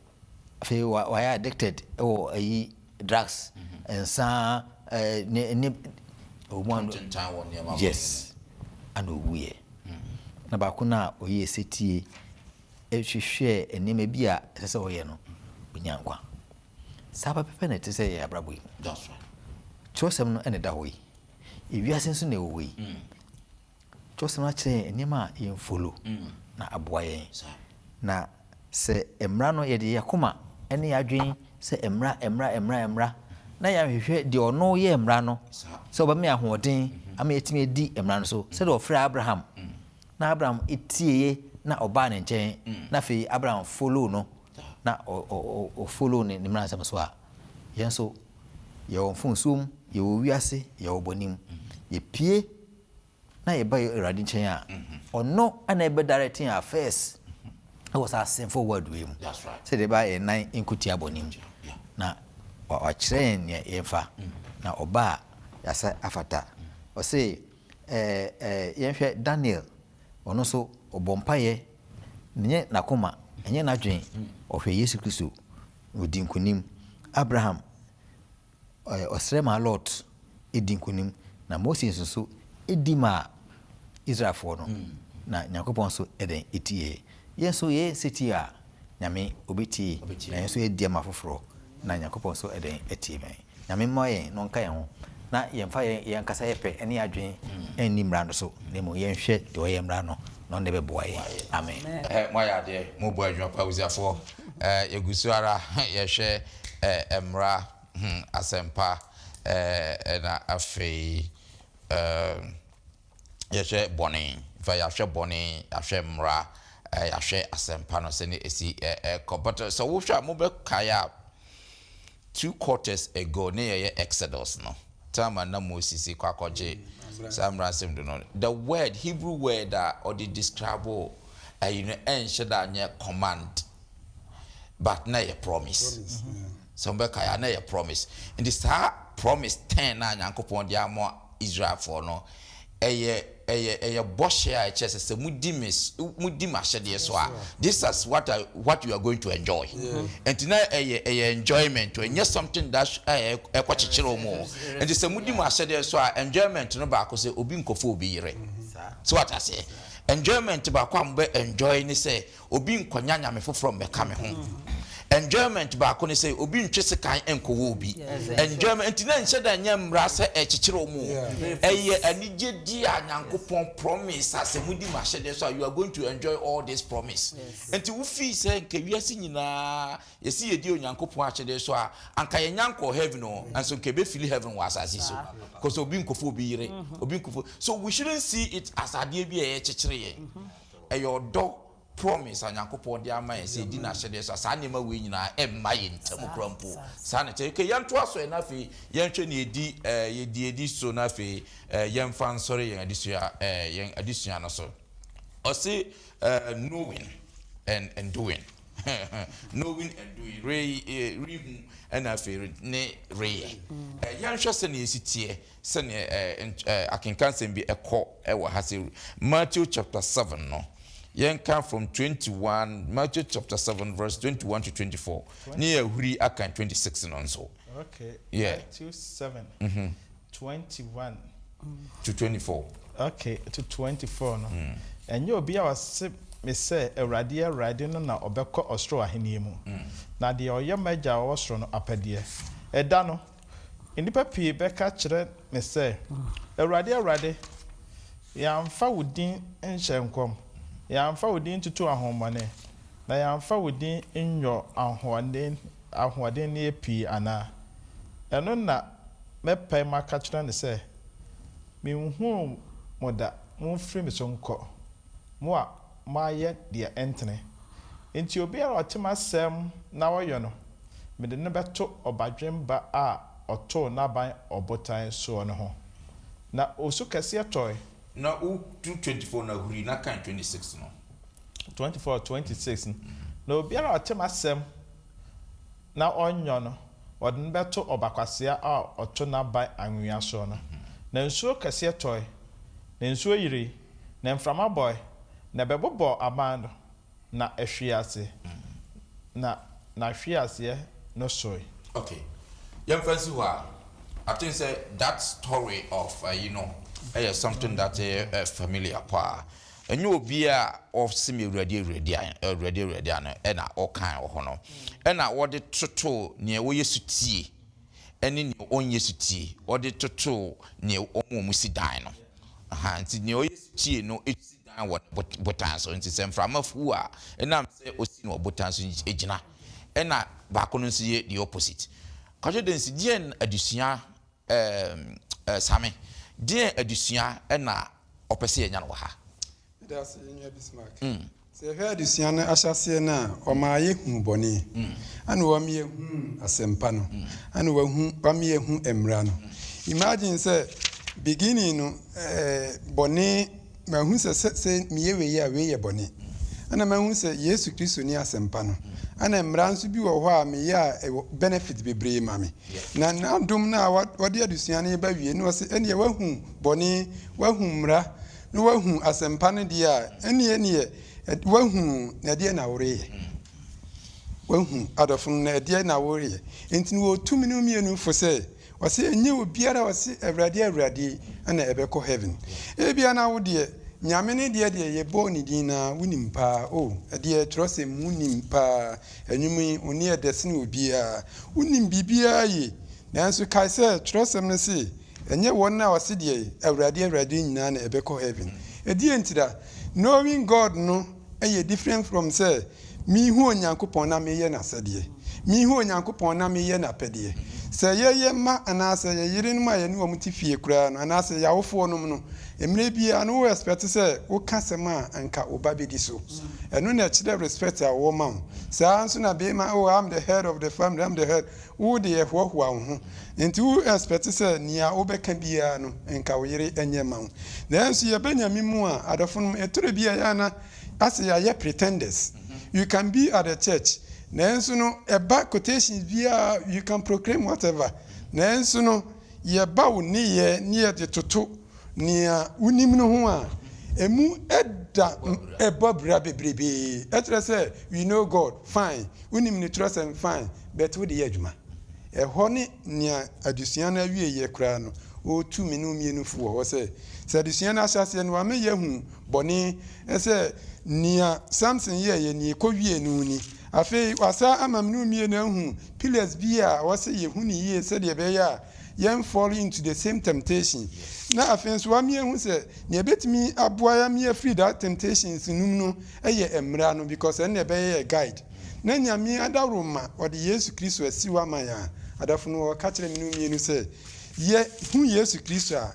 Afei wayɛ addicted wɔ ayi drugs, mm-hmm. nsa eh, ne ne ɔmu ano. Ntentan wɔ nneɛma. Yes. Ana owuiɛ. Mm-hmm. Na baako no a ɔyɛ setie hwehwɛɛ nneɛma bi a ɛsɛ sɛ ɔyɛ no, ɔnya nkwa. Saa pɛpɛpɛ na ɛte sɛ yɛ abrabɔ yi mu. That's right. Kyerɛwsɛm no ɛna ɛda hɔ yi. Ewiase nso na ɛwɔ hɔ yi. Mm. Kyerɛwsɛm no akyerɛ yɛn nneɛma a yɛmfolo na aboa yɛn. Na sɛ mmara no, yɛde yɛn akoma ne yɛn adwene sɛ mmara, mmara, mmara, mmara, na yɛanhwehwɛ deɛ ɔno yɛɛ mmara no sɛ ɔbɛma yɛn ahoɔden ama yɛatumi adi mmara no so, sɛdeɛ ɔfrɛɛ Abraham na Abraham tieeɛ na ɔbaa ne nkyɛn, na afei Abraham follow no, na ɔ follow ne mmara nsɛm so a, yɛn nso yɛwɔ mfomsoɔ mu, yɛwɔ wiase, yɛwɔ bɔne mu. Yɛpue na yɛba Awurade nkyɛn a, ɔno na ɛbɛ direct yɛn affairs wɔ saa sinful world wei mu. Sɛdeɛ ɛbɛyɛ a yɛn nan nkotia bɔne mu. Na wakyerɛ yɛn nea yɛmfa. Na ɔba a, yɛasa afata. Ɔse, ɛɛ, ɛɛ, yɛnhwɛ Daniel, ɔno nso ɔbɔ mpaeɛ, nyɛ n'akoma, ɛnyɛ n'adwene, ɔhwɛ Yesu Kristo, na ɔdi nkonim. Abraham, Ɔsrɛ maa Lot dii nkonim, na Moses nso di maa Israelfoɔ no, na Nyankopɔn nso dɛn tiee. Yɛn nso yɛyɛ setie a, Nyame ɔbɛtie, na yɛn nso yɛadi ama foforɔ, na Nyankopɔn nso dɛn atie yɛn. Nyame mmoa yɛn na ɔnka yɛn ho, na yɛmfa yɛn ankasa yɛ pɛ ne yɛn adwene nni mmara no so, na mmom yɛnhwɛ deɛ ɔyɛ mmara no, na ɔno na ɛbɛboa yɛn. Amen. Moayɛ adeɛ, mobɔ adwuma pa abusuafoɔ. Yɛgu so ara yɛhwɛ mmara ho asɛmpa na afei yɛhwɛ bɔne. In fact, yɛahwɛ bɔne, yɛahwɛ mmara, yɛahwɛ asɛmpa no sɛnea ɛsi ɛkɔ. But sɛ wohwɛ a mobɛkae a two quarters ago ne yɛyɛ Exodus no, time a na Moses kɔ akɔgye saa mmara nsɛm du no, the word, Hebrew word a ɔde describe ayi no ɛnhyɛ da nyɛ command. but na ɛyɛ promise. Sɛ mobɛkae a, na ɛyɛ promise. Nti saa promise ten no a Nyankopɔn de ama Israelfoɔ no, ɛyɛ ɛyɛ ɛyɛ bɔhyɛ a ɛkyerɛ sɛ sɛ modi me modi m'ahyɛdeɛ so a, this is what I what you are going to enjoy. Nti na ɛyɛ ɛyɛ enjoyment, ɛnyɛ something that ɛkɔ kyekyere wɔn o. Nti sɛ modi m'ahyɛdeɛ so a, enjoyment no baako sɛ obi nkɔfa obi yere. So wate aseɛ? Enjoyment baako a mobɛ enjoy ne sɛ Obi nkɔnya nyame foforɔ mmɛka me ho. Enjoyment baako ne sɛ obi ntwe sekan nkɔwɔ obi. Enjoyment nti na ɛnhyɛ da nyɛ mmara sɛ ɛkyekyere wɔn o. Ɛyɛ anigyedie a Nyankopɔn promise a sɛ modi m'ahyɛdeɛ so a you are going to enjoy all this promise. Nti wo feel sɛ nka wiase nyinaa yɛsi yɛdi Onyankopɔn ahyɛdeɛ so a anka yɛnya nkɔɔ heaven o, nso nka yɛbɛ feel heaven wɔ asase so. Cause obi nkɔfa obi yere, obi nkɔfa, so we shouldn't see it as adeɛ bi a ɛkyekyere yɛn. Ɛyɛ ɔdɔ promise a Nyankopɔn de ama yɛn sɛ yɛdi n'ahyɛdeɛ so a, saa nneɛma wei nyinaa ɛmma yɛn ntam koraa mpo. Saa na ɛkyɛ. Okay, yɛntoa so ɛ na afei yɛnhwɛ nea ɛdi ɛɛ yɛdi ɛdi so na afei ɛɛ yɛmfa nsɔre yɛn adesua ɛɛ yɛn adesua no so. Ɔse ɛɛ knowing and and doing. Knowing and doing. Re rehu ɛna afei ne reyɛ. Ɛɛ yɛnhwɛ sɛnea ɛsi teɛ Sɛdeɛ akenkansɛm bi kɔ wɔ ha sɛ Matthew chapter 7 no, yɛnka from 21, Matthew chapter 7 verse 21 to 24, ne yɛahuri akan 26 no nso. Okay, Yeah. Matthew 7, 21. To 24. Okay, to 24 no. Ɛnyɛ obi a ɔse me sɛ, Awurade, Awurade no na ɔbɛkɔ ɔsoro ahennie mu, na deɛ ɔyɛ m'agya a ɔwɔ soro no apɛdeɛ. Ɛda no, Nnipa pii bɛka akyerɛ me sɛ, 'Awurade, Awurade, yɛamfa wo din nhyɛ nkɔm, yɛamfa wo din ntutu ahonhommɔne, na yɛamfa wo din nyɔ ahoɔdenneɛ pii anaa? Ɛno na mɛpae mu aka akyerɛ no sɛ, 'Menhuu mo da, momfiri me so nkɔ, mo a moayɛ deɛ ɛntene. Enti obiara a ɔte m'asɛm na ɔyɔ no, mede no bɛto ɔbadwemma a ɔtoo n'aban ɔbotan soɔ no ho. Na osu kɛseɛ tɔe. Na wo tu 24 no ahuri na kan 26 no. 24, 26 Na obiara a ɔte m'asɛm na ɔnyɔ no, wɔde no bɛto ɔbakwasea a ɔto n'aban anwea soɔ no. Na nsuo kɛseɛ tɔe, na nsuo yirii, na mframa bɔe, na ɛbɛbobɔɔ aban no, na ɛhwee ase, na n'ahweaseɛ no soe. Ok, yɛmfa nsi hɔ a, I think sɛ that story of ayi no yɛ something that ɛyɛ familiar paa. Ɛnyɛ obiara a ɔse me Awurade Awurade a, Awurade Awurade a no ɛna ɔkan wɔ hɔ no. Ɛna wɔde totoo nea ɔyɛ sotie ɛne nea ɔnyɛ sotie, wɔde totoo nea wɔn a wɔsi dan no. Aha, nti nea ɔyɛ sotie no si dan wɔ ne botan so, nti sɛ mframa fu a, ɛnam sɛ ɔsi no wɔ botan so nti, ɛgyina. Ɛna baako no nso yɛ the opposite. Kwadwo Densi, deɛn adesua, ɛɛm, Same, deɛn adesua na ɔpɛ sɛ yɛnya no wɔ ha? Meda ase, yɛn nua Bismarck. Sɛ yɛhwɛ adesua no ahyɛaseɛ no a, ɔmaa yɛhuu bɔne, ɛna wama yɛhuu asɛmpa no, ɛna wahu, wama yɛhu mmara no. Imagine sɛ beginning no, eh, bɔne, mahu sɛ sɛ sɛ meyɛ wei a, wei yɛ bɔne. Ɛna mahu sɛ Yesu Kristo ne asɛmpa no. Ɛna mmara nso bi wɔ hɔ a meyɛ a ɛwɔ benefit bebree ma me. Na n'adom no a wɔde adesua no reba wie no, ɔse ɛneɛ wahu bɔne, wahu mmara, na woahu asɛmpa no deɛ a, ɛnneɛ neɛ woahu na ɛdeɛ na woreyɛ. Woahu adɔfo no na ɛdeɛ na woreyɛ. Enti no wɔtu me no mmienu fo sɛ, ɔse ɛnyɛ obiara a ɔse Awurade Awurade na ɛbɛkɔ heaven. Ebia na wo deɛ, Nyame no deɛ deɛ yɛbɔɔ ne din no ara wonim paa, oh ɛdeɛ twerɛsɛm mu wonim paa, ɛnwom yi wo nne ɛdɛ sene obiara, wonim biribiara yie. Nanso kae sɛ twerɛsɛm no se Ɛnyɛ wɔn a wɔse deɛ Awurade Awurade nyinaa na ɛbɛkɔ heaven. Ɛdeɛn ntira? Knowing God no yɛ different from sɛ mehu Onyankopɔn na meyɛ n'asɛdeɛ. Mehu Onyankopɔn na meyɛ n'apɛdeɛ. Sɛ yɛyɛ mma anaasɛ yɛ yerenom a yɛne wɔn te fie koraa no anaasɛ yɛ awofoɔ nom no, mmerɛ biara no wo expect sɛ woka asɛm a anka wo ba bɛdi so. Ɛno na ɛkyerɛ respect a wɔwɔ ma wo. Saa ara nso na beema, oh I'm the head of the family, I'm the head. Wo de hoahoa wo ho. Enti wo expect sɛ nea wobɛka biara no nka wo yere nyɛ mma wo. Nanso yɛba Nyame mu a, adɔfonom, ɛtɔrɔ bi a ɛyɛ a na asɛ yɛayɛ pretenders. You can be at the church, nanso no ɛba quotations biara you can proclaim whatever, nanso no yɛba wo nneyɛɛ ne yɛde toto nea wonim no ho a, emu da ɛbɔ abira bebrebe. Ɛkyerɛ sɛ we know God, fine, wonim ne twerɛsɛm, fine, but wode yɛ adwuma. Ɛhɔ ne nea adesua no awieeɛ koraa no, ɔretu me ne wo mmienu fo wɔ hɔ sɛ, sɛ adesua no ahyɛaseɛ no, wama yɛahu bɔne sɛ nea Samson yɛeɛ, nea ɛkɔwiee no ni. Afei wasan ama me ne wo mmienu ahu pillars bi a ɛwɔ sɛ yɛhu no yie sɛdeɛ ɛbɛyɛ a yɛn fall into the same temptation. Na afei nso wama yɛahu sɛ nea ɛbɛtumi aboa yɛn ama yɛafiri that temptations no mu no yɛ mmara no because ɛno na ɛbɛyɛ yɛ guide. Na Nyame adaworoma ɔde Yesu Kristo asi hɔ ama yɛn a, adafo no ɔka kyerɛ me ne wo mmienu sɛ yɛ hu Yesu Kristo a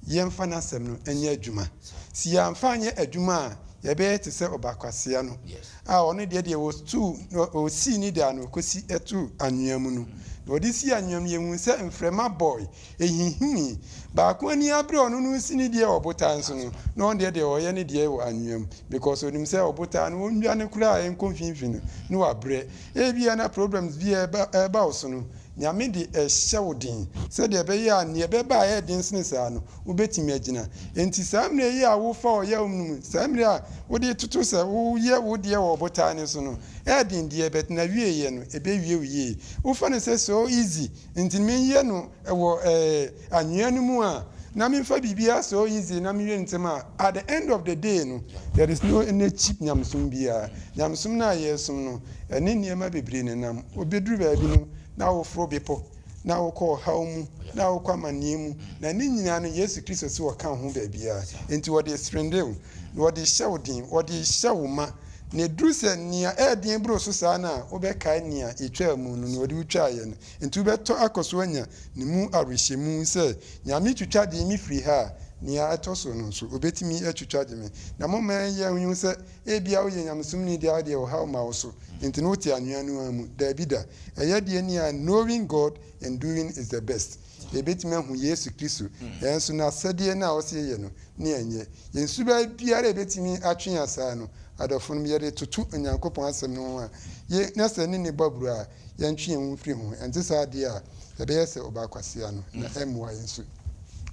yɛmfa n'asɛm no nyɛ adwuma. Sɛ yɛamfa anyɛ adwuma a yɛbɛyɛ te sɛ ɔbakwasea no a ɔno deɛ deɛ ɔtuu ɔsii ne dan no ɔkɔsi too anwea mu no. Na ɔde sii anwea mu no yɛhuu sɛ mframa bɔe, ɛhinhimii. Baako ani abere ɔno no resi ne deɛ wɔ ɔbotan so no, na ɔno deɛ deɛ ɔreyɛ ne deɛ wɔ anwea mu because ɔnim sɛ ɔbotan no ɔnnwane koraa a ɛnkɔ mfimfini no na wabrɛ. Ebia na problems bi a ɛreba wo so no, Nyame de rehyɛ wo den sɛdeɛ ɛbɛyɛ a nea ɛbɛba a ɛyɛ den sene saa no, wobɛtumi agyina. Enti saa mmerɛ yi a wofa ɔyaw mu no mu, saa mmerɛ a wode retoto sɛ woyɛ wo deɛ wɔ ɔbotan no so no, ɛyɛ den deɛ but n'awieɛ no, ɛbɛwie wo yie. Wofa no sɛ so easy, nti menyɛ no wɔ eh, anwea no mu a, na memfa biribiara so easy na menwie no ntɛm a, at the end of the day no, there is no any cheap nyamesom biara. Nyamesom no a yɛresom no, ɛne nneɛma bebree na ɛnam. Wobɛduru baabi no, na woforo bepɔ, na wokɔ ɔhaw mu, na wokɔ amanneɛ mu, na ne nyinaa no, Yesu Kristo se ɔka wo ho baabiara. Enti wɔde resrende wo, na wɔde rehyɛ wo den, wɔde rehyɛ wo ma. Na ɛduru sɛ nea ɛyɛ den boro so saa no a, wobɛkae nea ɛtwaa mu no, nea ɔde wo twaeɛ no. Enti wobɛtɔ akɔ so anya ne mu awerɛhyɛmu sɛ, Nyame twitwa gyee me firi ha a, nea ɛtɔ so no nso, ɔbɛtumi atwitwa gye me. Na momma yɛnhu sɛ ebia woyɛ nyamesomni deɛ a, wo deɛ ɔhaw mma wo so, enti no wote anwea no ara mu. Daabi da. Ɛyɛ deɛ ni a knowing God and doing is the best. Yɛbɛtumi ahu Yesu Kristo, nanso n'asɛdeɛ no a ɔse yɛyɛ no ne yɛnyɛ. Yɛn suban biara a ɛbɛtumi atwe yɛn asaa no, adɔfonom, yɛde toto Onyankopɔn asɛm no ho a, yɛ, na sɛ ɛne no bɔ abura a, yɛntwe yɛn ho mfiri ho. Ɛnte saa deɛ a, yɛbɛyɛ sɛ ɔbaa kwasea no, na ɛmmoa yɛn nso.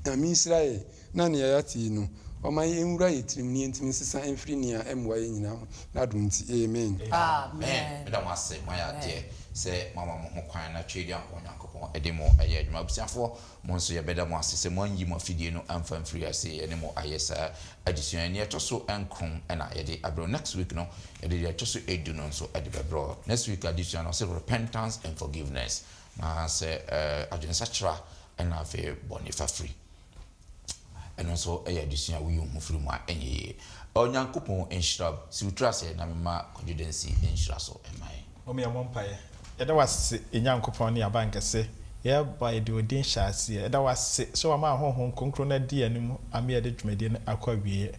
Nyame nhyira yɛn na nea yɛate yi no, ɔma ɛnwura yɛn tirim na yɛntumi nsesa mfiri nea ɛmmoa yɛn nyinaa ho, n'adom nti, amen. Amen. Meda mo ase, moayɛ adeɛ sɛ moama mo ho kwan na Tweaduampɔn Nyankopɔn de mo ayɛ adwuma. Abusuafoɔ, mo nso yɛbɛda mo ase sɛ moanyi mo afidie no amfa amfiri ase yɛne mo ayɛ saa adesua yi. Nea ɛtɔ so nkron na yɛde abrɛ wo. Next week no, yɛde deɛ ɛtɔ so du no nso de bɛbrɛ wo. Next week adesua no, ɔse Repentance and Forgiveness, na sɛ adwensakyera na afei bɔne fafiri. Ɛno nso yɛ adesua a woyi wo ho firi mu a ɛnyɛ yie. Onyankopɔn nhyira wo. Si wo tiri ase na mema Kwadwo Dansi nhyira so mma yɛn. Mom yɛmmɔ mpaeɛ. Yɛda wo ase yɛn Nyankopɔn ne yɛn Abankɛse, yɛreba yɛde wo din hyɛ aseɛ. Yɛda wo ase sɛ wama Honhom Kronkron no adi yɛn anim ama yɛde dwumadie no akɔ awieɛ.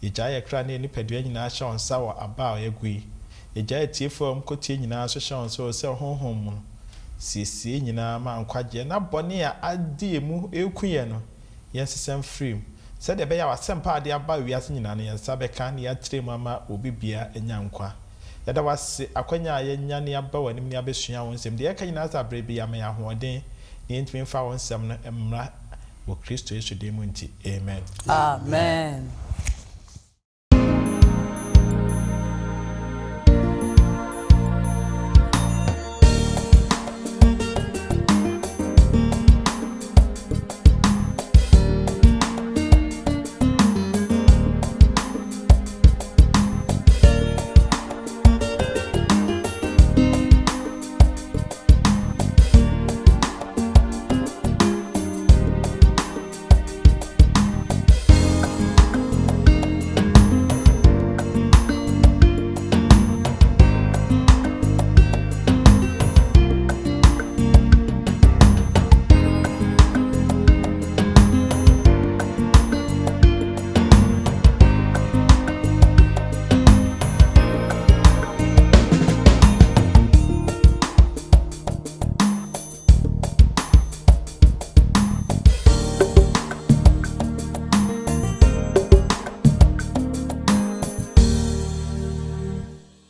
Yɛgyae yɛn kra ne yɛn nipadua nyinaa hyɛ wo nsa wɔ aba a yɛagu yi. Yɛgyae atiefoɔ a wɔkɔtie nyinaa nso hyɛ wo nsa o sɛ Honhom mu no, siesie yɛn nyinaa ma nkwagyeɛ na bɔne a adi yɛn mu reku yɛn no, yɛnsesa mfiri mu, sɛdeɛ ɛbɛyɛ a w'asɛmpa a wode aba wiase nyinaa no, yɛn nsa bɛka na yɛatrɛ mu ama obi biara anya nkwa. Yɛda wo ase akwanya a yɛanya na yɛaba w'anim na yɛabɛsua wo nsɛm. Deɛ yɛka nyinaa sɛ aberɛ biara ma yɛn ahoɔden na yɛntumi mfa wo nsɛm no mmra wɔ Kristo Yesu din mu nti, amen. Amen.